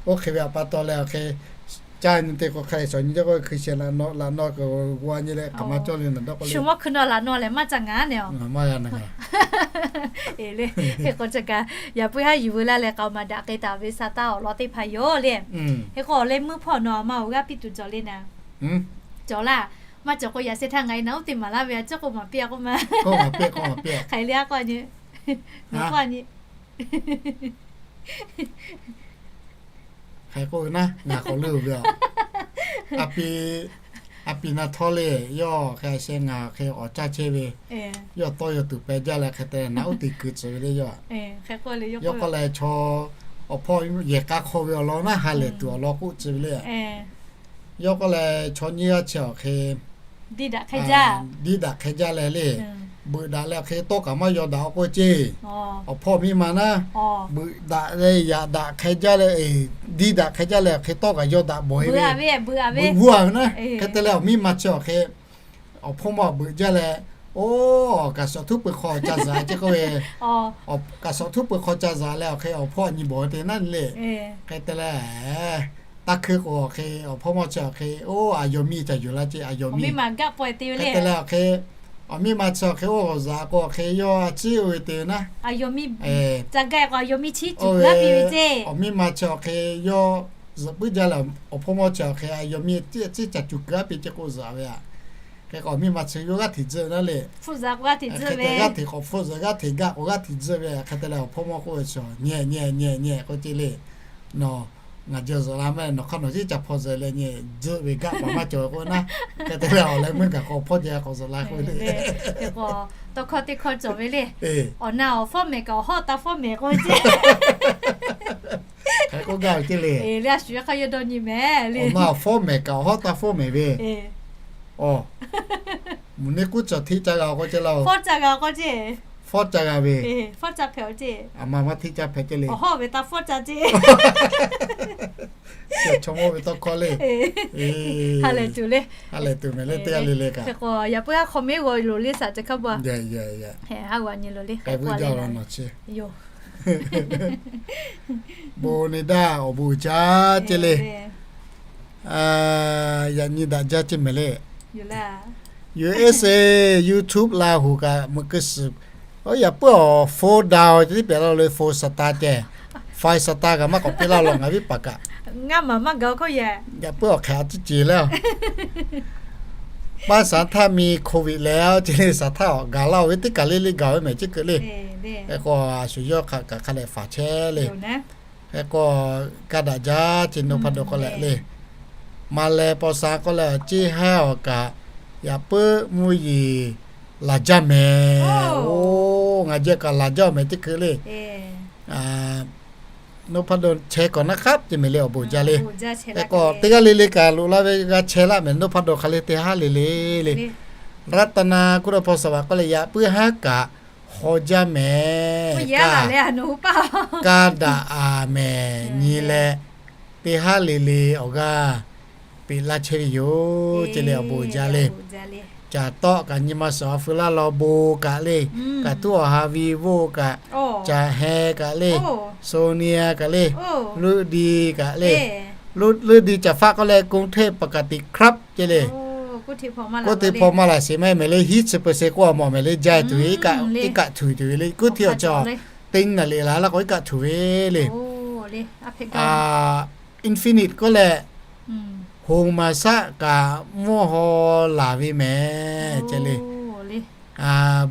Oˇ hk'e ve a pa taw leh awˬ hk'e caˇ nyi te k'o hk'e shawˍ nyi caˇ k'o hkui shehˍ laꞈ naw laꞈ naw k'o g'aw nyi leh hk'aˬ ma cawˇ le naˬ dawˇ k'o le. Shu mawˇ hkui naw laꞈ naw lehˬ maˇ ca ngaˬ neˬ a. Maˇ g'a naˬ ngaˬ. Hk'e k'o ca kaꞈ yaꞈ puiˉ haˉ yuˬ veu laˇ leh k'aoˍ maˍ daꞈ k'ai taˍ ve sa taˇ awˬ lawn teˇ hpaˍ yoˬ le. Hk'e k'o awˬ leh meuˇ hpawˇ nawˬ a ma awˬ g'aˇ piˇ tuˬ cawˬ le naˍ. Cawˬ laˇ. Maˇ cawˬ k'o yaꞈ sheh htaˇ ngaˬ e naˬ uˉ te maˍ laˇ ve a ciˉ k'oˆ maˍ piˇ a k'oˆ ma. Hk'aˬ hk'e le a k'oˆ a nyi. Ngaˬ k'oˆ a nyi. Hk'aˬ hk'e k'oˆ ve naˉ ngaˬ k'awꞈ leuˇ ve a. A pi, a pi na htawˇ le, yawˇ hk'e a sheh ngaˬ hk'e awˬ caˇ chehˇ ve, yawˇ tawˇ yaw tuˬ peh jaˇ leh hk'e te naˬ uˉ te kuiˬ tcuhˍ ve le yawˇ. Yawˇ k'oˆ leh chaw awˬ hpawˇ yehˬ k'a hk'aw ve awˬ lawn naˉ ha lehˬ tuˬ awˬ lawn k'oˆ tcuhˍ ve le. Yawˇ k'oˆ leh chaw nyiˇ g'aˇ chi awˬ hk'e diˇ daꞈ hk'e jaˇ leh le, beuꞈ daꞈ leh awˬ hk'e tawˇ kaꞈ maˇ yaw daꞈ k'oˆ ceˇ. Awˬ hpawˇ miˇ ma naˉ beuꞈ daꞈ leh yaꞈ daꞈ hk'e jaˇ leh, diˇ daꞈ hk'e jaˇ leh awˬ hk'e tawˇ kaꞈ yaw daꞈ bawˬ e ve, beuꞈ bvuhˇ a ve naˉ. Hk'e te leh awˬ miˇ ma chi awˬ hk'e awˬ hpawˇ mawˇ beuꞈ jaˇ leh, oˇ, kaꞈ shawˍ htuˉ pui hk'aw ca zaꞈ ceˇ k'oˆ ve, kaꞈ shawˍ htuˉ pui hk'aw ca zaꞈ leh awˬ hk'e awˬ hpawˇ nyi bawˬ te naˉ le. Hk'e te leh, taˇ hkuiˇ k'o awˬ hk'e awˬ hpawˇ mawˇ chi awˬ hk'e oˇ a yaw miˇ ca yuˬ laˇ ceˇ a yaw miˇ. Hk'e te leh awˬ hk'e awˬ miˇ ma chi awˬ hk'e oˇ g'awˬ zaꞈ k'o awˬ hk'e yawˇ a ciˉ oˇ ve te ve naˉ. Awˬ miˇ ma chi awˬ hk'e yawˇ zuhꞈ puiˉ jaˇ leh awˬ hpawˇ mawˇ chi awˬ hk'e a yaw miˇ ciˉ ca cuˬ kuiˬ aˉ piˇ ceˇ k'oˆ zaꞈ ve a. Hk'e k'o awˬ miˇ ma chi yawˇ g'aˇ hteꞈ tzuhˆ naˉ le. G'aˇ hteꞈ k'awꞈ hpfuhˇ zuhꞈ, g'aˇ hteꞈ gaˇ k'o g'aˇ hteꞈ tzuhˆ ve a. Hk'e te leh awˬ hpawˇ mawˇ k'oˆ ve chi nyehˬ nyehˬ nyehˬ nyehˬ k'oˆ ceˇ le. Nawˬ ngaˬ jehˬ zuhꞈ la mehˆ, nawˬ hk'aˇ nawˬ ciˉ ca hpawˇ zuhꞈ leh nyi zuhˆ ve gaˆ paˍ maˇ cawˬ ve k'oˆ naˉ. Hk'e te leh awˬ leh meuˇ gaˬ k'o hpawˇ jehˬ k'awꞈ zuhꞈ la k'oˆ ve le. Tawˇ hkawˇ teˇ hkawˇ cawˬ ve le. Awˬ na awˬ hpawˇ mehˍ kaꞈ awˬ hawˉ taˇ hpawˇ mehˍ k'oˆ ve ceˇ. Hk'e k'oˆ gaˇ ve ceˇ le. Awˬ na awˬ hpawˇ mehˍ kaꞈ awˬ hawˉ taˇ hpawˇ mehˍ ve. Mvuhˇ neˇ kuˉ cawˬ hteˇ ca g'a k'oˆ ceˇ laˇ-oˬ. Fawˉ ca g'a ve, a ma maˇ hteˇ caˇ hpehꞈ ceh le. Chaw mawˇ ve tawˇ hkawˇ le. Ha lehˬ tuˬ mehˍ le, teˇ g'aˇ le le kaꞈ. Yaꞈ puiˉ haˉ hk'aw meˉ g'aw loˬ le saˍ ca hk'a ba. K'ai vuiˇ jaˇ la nawˬ chi. Bon neˇ daˇ awˬ bon uiˍ jaˇ ceh le. Yaꞈ nyi daꞈ jaˇ ceh mehˍ le. U S A YouTube la hoꞈ kaꞈ meuꞈ keu suhˍ. Oˇ yaꞈ puiˉ awˬ phone down ceh tiˉ pehˍ la lo le, phone star ceh, five star kaꞈ maˇ k'awꞈ piˇ laˇ law ngaˬ viˉ paˍ kaꞈ. Yaꞈ puiˉ awˬ hk'e a ciˉ ce le. Paˇ saˍ htaˇ mi COVID leh ceh le, saˍ htaˇ awˬ gaˬ laˇ-oˬ ve teˇ kaˬ le le gaˬ ve mehˍ ceˇ keu le. Hk'e k'o a shu yawˇ hk'aˬ kaꞈ hk'a lehˬ faˍ chehˇ le. Hk'e k'o ka daꞈ jaˇ ceh Noˇ hpaˇ dawˇ k'oˆ leh le. Ma leh paw sha k'oˆ leh awˬ ceˇ haˉ awˬ kaꞈ, yaꞈ puiˉ mvuhˇ yeˬ laˬ jaˇ mehˍ. Oˇ, ngaˬ jehˬ kaꞈ laˬ jaˇ mehˍ teˇ hkui le. Noˇ hpaˇ dawˇ chehˇ kawꞈ naˉ hk'aˉ ceh mehˍ le awˬ bon jaˇ le. Hk'e k'o teˇ g'aˇ le le kaꞈ loꞈ la ve g'a chehˇ laˇ mehˍ, Noˇ hpaˇ dawˇ hk'aˬ le teˇ haˉ le le le. Raˇ taˍ na kuˇ dawˇ hpaw saˍ vaꞈ k'oˆ leh yaꞈ puiˉ haˉ kaꞈ haw jaˇ mehˍ. Ka daꞈ a mehˍ nyi leh, teˇ haˉ le le awˬ g'aˇ peꞈ laˇ chehˇ ve yoˬ ceh le awˬ bon jaˇ le. Caˬ tawˆ kaꞈ nyi ma suhˍ a feu laˇ law bon kaꞈ le. Kaꞈ tuˉ awˬ ha ve voˇ kaꞈ, caˬ heh kaꞈ le, Sonia kaꞈ le, Luˇ di kaꞈ le. Luˇ di caˬ faˆ k'oˆ leh กรุงเทพปกติครับ ceh le. Kuˇ hteˇ hpaw maˇ laˬ sheˍ maˇ mehˍ le, hiˉ chi เปอร์เซ็นต์ k'oˆ a mawˬ mehˍ le, jaˇ tuˬ ve iˉ kaˆ tuˬ tuˬ ve le. Kuˇ hteˇ awˬ cawˬ teˇ naˍ liꞈ la laˇ k'o iˉ kaˆ tuˬ ve le. Infinite k'oˆ leh, hoꞈ maˍ shaˆ kaꞈ mvuhˇ haw laˬ ve mehˍ ceh le.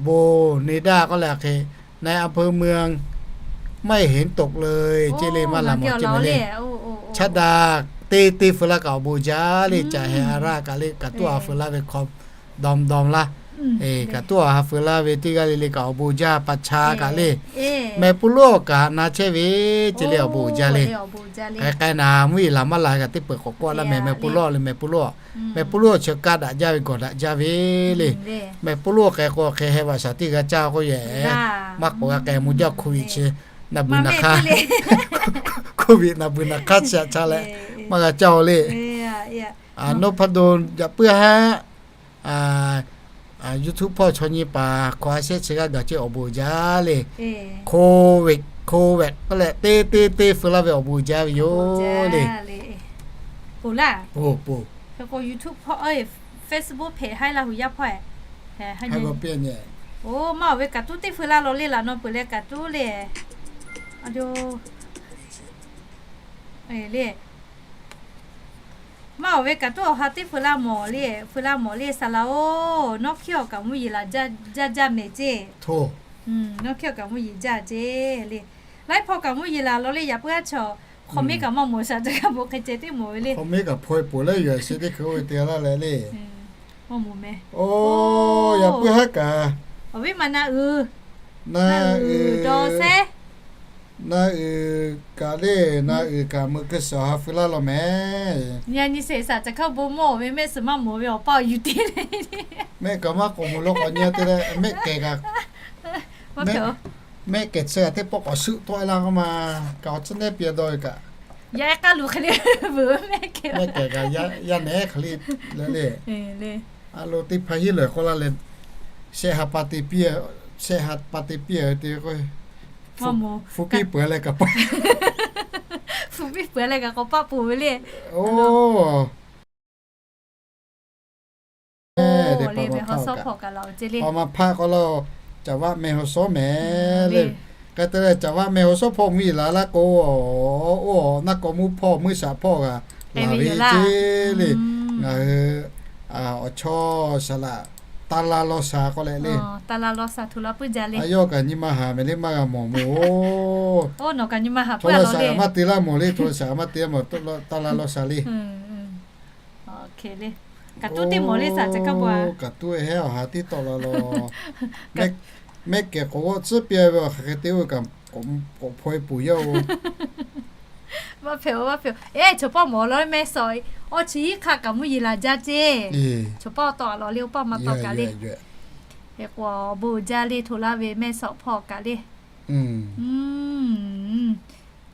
Bon neˇ daˇ k'oˆ leh hk'e, ในอำเภอเมือง ไม่เห็นตกเลย ceh le maˇ laˬ mawˬ ceh mehˍ le. Chaˇ daꞈ teˇ teˇ feu laˇ kaꞈ awˬ bon jaˇ le, caˬ heh a raˇ kaꞈ le, kaꞈ tuˉ awˬ ha feu laˇ ve hk'aw dawˇ dawˇ laˇ. Kaꞈ tuˉ awˬ ha feu laˇ ve teˇ g'aˇ le le kaꞈ awˬ bon jaˇ pa cha kaꞈ le. Mehˬ pu loˉ awˬ kaꞈ na chehˇ ve ceh le awˬ bon jaˇ le. K'ai k'ai naˍ mvuhˇ yeˬ laˬ maˇ laˬ kaꞈ teˇ peuˬ k'awꞈ k'oˆ laˇ mehˍ, mehˬ pu loˉ le, mehˬ pu loˉ. Mehˬ pu loˉ chi ka daꞈ jaˇ ve gawˬ daꞈ jaˇ ve le. Mehˬ pu loˉ k'ai k'o hk'e heh vaꞈ shaˍ tiˉ g'a caˇ k'oˆ yehˬ, maˇ k'awꞈ g'a k'ai mvuh jaˇ โควิด chi naˬ beuˬ naˬ hk'aˇ, โควิด naˬ beuˬ naˬ hk'aˇ chi aꞈ ca leh maˇ g'a caˇ-oˬ le. Noˇ hpaˇ dawˇ yaꞈ puiˉ haˉ YouTube hpawˇ chaw nyi paˍ hkawꞈ a shehˉ chi g'aˇ gaˬ ceh awˬ bon jaˇ le. โควิด โควิด k'oˆ leh teˇ teˇ teˇ feu laˇ ve awˬ bon jaˇ ve yoˬ le. Poˬ laˇ, poˬ, poˬ. Hk'e k'o YouTube hpawˇ, Facebook hpehꞈ haiˉ laˇ hui yaˇ hpawˇ. Oˇ maˇ awˬ ve kaꞈ tuˉ teˇ feu laˇ law le, laꞈ naw peuˬ leh kaꞈ tuˉ le. A, le. Maˇ awˬ ve kaꞈ tuˉ awˬ ha teˇ feu laˇ mawˬ le, feu laˇ mawˬ le saˍ laꞈ-oˬ, nawˉ hkiˉ awˬ kaꞈ mvuhˇ yeˬ laˬ jaˇ jaˇ mehˍ ceˇ. Nawˉ hkiˉ awˬ kaꞈ mvuhˇ yeˬ jaˇ ceˇ le. Laiˉ hpawˇ kaꞈ mvuhˇ yeˬ laˬ law le, yaꞈ puiˉ aˉ chaw hk'awꞈ meˉ kaꞈ maˇ mawˬ shaˍ, caˇ kaꞈ bon hk'e ceh tiˉ mawˬ ve le. Hk'awꞈ meˉ kaꞈ hpaw e poˬ leh yuˬ a sheˍ teˇ hkui oˇ ve te laˇ leh le. Oˇ, yaꞈ puiˉ haˉ kaꞈ awˬ viˉ ma na uiˍ, na uiˍ dawˬ sehˉ. Na uiˍ kaꞈ le, na uiˍ kaꞈ meuꞈ keu suhˍ awˬ ha feu laˇ law mehˍ. Nyi a nyi sheˍ shaˍ caˬ hk'aˇ bon mawˇ awˬ ve mehˆ suhˍ maˇ mawˬ ve awˬ paˇ awˬ yuˬ te le. Mehˆ kaꞈ maˇ k'awꞈ mawˬ lo k'awꞈ nyi te leh mehˆ kehˬ kaꞈ, mehˆ kehˬ chi kaꞈ teˇ pawˆ k'awꞈ shuˆ tawˆ e laˇ k'oˆ ma, kaꞈ awˬ tcuhˉ nehˉ piˇ dawˇ ve kaꞈ, yaꞈ k'aˉ luˬ hk'e le, mehˆ kehˬ kaꞈ yaˇ nehˉ hk'e le le le. A lo teˇ hpaˍ hiˉ lehˬ k'oˆ laˇ leh, shehˆ ha pa te piˇ, shehˆ ha pa te piˇ te k'o, hpu piˇ peuˬ leh kaꞈ pa, hpu piˇ peuˬ leh kaꞈ k'awꞈ paˆ poˬ ve le. Oˇ, pa ma hpaˆ k'o la, caˍ vaˆ meh haw shawˉ mehˍ le. K'ai te leh caˍ vaˆ meh haw shawˉ hpawˇ mvuhˇ yeˬ laˬ laˇ k'o, oˇ, naˆ k'awꞈ mvuhˇ hpawˇ meuˇ shaˍ hpawˇ g'a laˬ ve ceˇ le. Ngaˬ hui awˬ chawˇ shaˍ laꞈ taˇ laˇ lawˇ sha k'oˆ leh le, a yawˇ kaꞈ nyi ma haˍ mehˍ le maˇ g'a mawˬ mawˬ-oˬ. Chaw laˇ shaˍ kaꞈ maˇ te laˇ mawˬ le, chaw laˇ shaˍ kaꞈ maˇ te laˇ mawˬ, taˇ laˇ lawˇ sha le. Kaꞈ tuˉ teˇ mawˬ le shaˍ caˬ hk'aˇ bon a, kaꞈ tuˉ hehˉ awˬ ha tiˉ tawˆ la law. Mehˆ kehˬ k'awꞈ g'awˆ tcuhˉ piˇ ve awˬ hk'aˬ hk'e te oˇ ve kaꞈ k'awꞈ hpaw e poˬ yaˇ-oˬ. Maˇ hpehꞈ-oˬ, maˇ hpehꞈ-oˬ. Eˬ, chaw paˆ mawˬ law meh sawˍ, awˇ chi hiˉ hk'aˇ kaꞈ mvuhˇ yeˬ laˬ jaˇ ceˇ. Chaw paˆ tawˆ a law le, oˇ paˆ maˇ tawˆ kaꞈ le. Hk'e k'o awˬ bon uiˍ jaˇ le, hto laˇ ve mehˆ shawˍ hpawˇ kaꞈ le.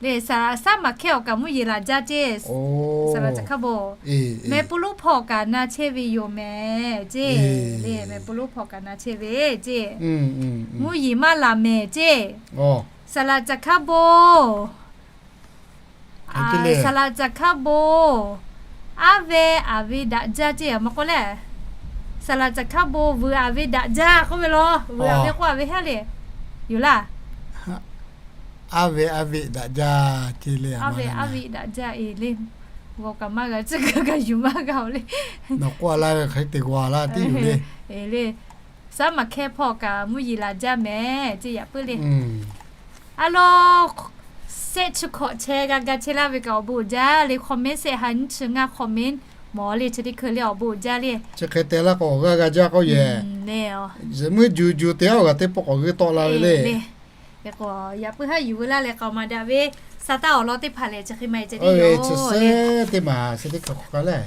Le, saˍ laꞈ shaˉ maˍ hkehˇ awˬ kaꞈ mvuhˇ yeˬ laˬ jaˇ ceˇ. Saˍ laꞈ caꞈ hkaˉ bon, meh puˇ lonˉ hpawˇ kaꞈ na chehˇ ve yoˬ mehˍ ceˇ. Le, meh puˇ lonˉ hpawˇ kaꞈ na chehˇ ve ceˇ. Mvuhˇ yeˬ maˇ laˬ mehˍ ceˇ. Saˍ laꞈ caꞈ hkaˉ bon, saˍ laꞈ caꞈ hkaˉ bon, aˉ ve aˍ ve daꞈ jaˇ ceˇ. Maˇ k'oˆ leh, saˍ laꞈ caꞈ hkaˉ bon vuiˬ aˍ ve daꞈ jaˇ k'oˆ ve law. Vuiˬ aˍ ve k'oˆ aˍ ve haˉ le, yoˬ laˇ. Aˉ ve aˉ ve daꞈ jaˇ ceˇ le. Aˉ ve aˉ ve daꞈ jaˇ e le. G'aw kaꞈ maˇ g'a tcuhˉ, g'a yuˬ maˇ g'a-oˬ le. Nawˬ k'oˆ laˇ ve hk'e te g'aw laˇ tiˉ yoˬ le. Le, shaˉ maˍ hkehˇ hpawˇ kaꞈ mvuhˇ yeˬ laˬ jaˇ mehˍ ceˇ, yaꞈ puiˉ le. A lo, shehˆ chi hkawꞈ chehˇ g'a ga chehˇ laˇ ve kaꞈ awˬ bon uiˍ jaˇ le. Comment shehˆ ha nyiˇ chi ngaˇ comment mawˬ le, chi teˇ hkui le awˬ bon uiˍ jaˇ le. Chi hk'e te laˇ k'o awˬ g'aˇ g'a jaˇ k'oˆ yehˬ. Zuhꞈ muiˉ ju ju te aˉ g'aˇ teˇ pawˆ k'awꞈ g'uiˇ tawˆ la ve le. Hk'e k'o yaꞈ puiˉ haˉ yuˬ veu laˇ leh k'aoˍ maˍ daꞈ ve, sa taˇ awˬ lawn teˇ hpaˍ lehˬ chi hk'e maˇ heˆ ce teˇ yoˬ. Chi teˇ hkui k'awꞈ k'ai le.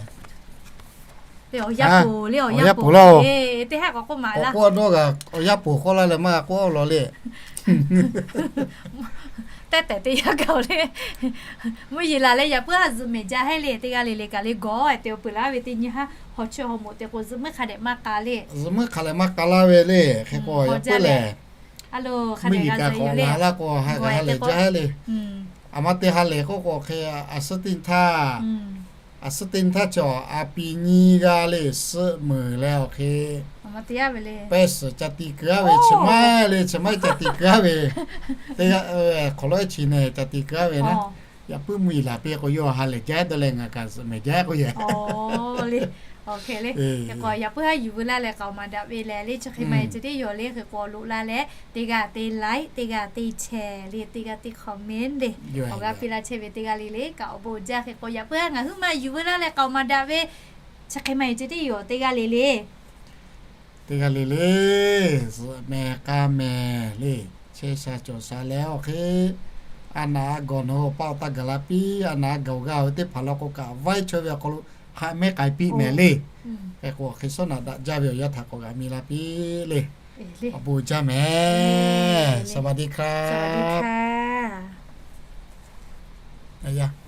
Awˬ yanˇ poˍ le, awˬ yanˇ poˍ laˇ-oˬ. Teˇ haˉ k'awꞈ k'oˆ maˍ laˇ. Awˬ yanˇ poˍ k'oˆ laˇ leh maˇ k'oˆ awˬ lawn le. Tehˉ tehꞈ teˇ yanˇ kaꞈ le. Mvuhˇ yeˬ laˬ leh yaꞈ puiˉ haˉ zuhꞈ mehˍ jaˇ heˆ le. Teˇ g'aˇ le le kaꞈ le gawˬ-e te awˬ peuˬ laˇ ve teˇ nyi haˉ hawˬ chaweh hawˬ moˍ te k'o zuhꞈ muiˉ hk'a dehꞈ maˇ k'a le. Zuhꞈ muiˉ hk'a dehꞈ maˇ k'a laˇ ve le. Hk'e k'o yaꞈ puiˉ lehˬ, mvuhˇ yeˬ kaꞈ k'awꞈ la laˇ k'o ha lehˬ jaˇ heˆ le. Aˬ ma te ha lehˬ k'oˆ k'o hk'e, a suhˉ teˇ htaˇ, a suhˉ teˇ htaˇ chi a piˍ nyi g'a le, suhˆ meuˍ leh awˬ hk'e pehˇ suhˍ ca ti keu-a ve chi maˇ le, chi maˇ ca ti keu-a ve. Teˇ g'aˇ hk'awꞈ lawˉ ehˉ chi nehˬ ca ti keu-a ve naˉ. Yaꞈ puiˉ mvuhˇ yeˬ laˬ piˇ k'o yawˇ ha lehˬ jaˇ dawˇ leh ngaˬ kaꞈ zuhꞈ mehˍ jaˇ k'oˆ yehˬ. Hk'e k'o yaꞈ puiˉ haˉ yuˬ veu laˇ leh k'aoˍ maˍ daꞈ ve lehˬ le, chi hk'e maˇ heˆ ce teˇ yoˬ le. Hk'e k'o loꞈ la leh teˇ g'aˇ te like, teˇ g'aˇ te share le, teˇ g'aˇ te comment le, awˬ g'aˇ piˇ laˇ chehˇ ve teˇ g'aˇ le le kaꞈ awˬ bon uiˍ jaˇ. Hk'e k'o yaꞈ puiˉ haˉ ngaˬ huiˉ maˇ yuˬ veu laˇ leh k'aoˍ maˍ daꞈ ve, chi hk'e maˇ heˆ ce teˇ yoˬ teˇ g'aˇ le le. Teˇ g'aˇ le le, zuhꞈ mehˍ k'a mehˍ le, chehˇ sha cawˬ sha leh awˬ hk'e, a naˍ a gawˬ nawˬ hui awˬ pa awˬ taˇ gaˬ la piˇ. A naˍ a gawˬ g'a ve teˇ hpaˍ law k'o kaꞈ vaiˇ chaweh ve awˬ hk'aw lo haꞈ mehˉ k'ai piˇ mehˍ le. Hk'e k'o hk'e suhˉ naꞈ daꞈ jaˇ ve awˬ yanˇ htaꞈ k'awꞈ g'a mi la piˇ le. Awˬ bon uiˍ jaˇ mehˍ. สวัสดีครับ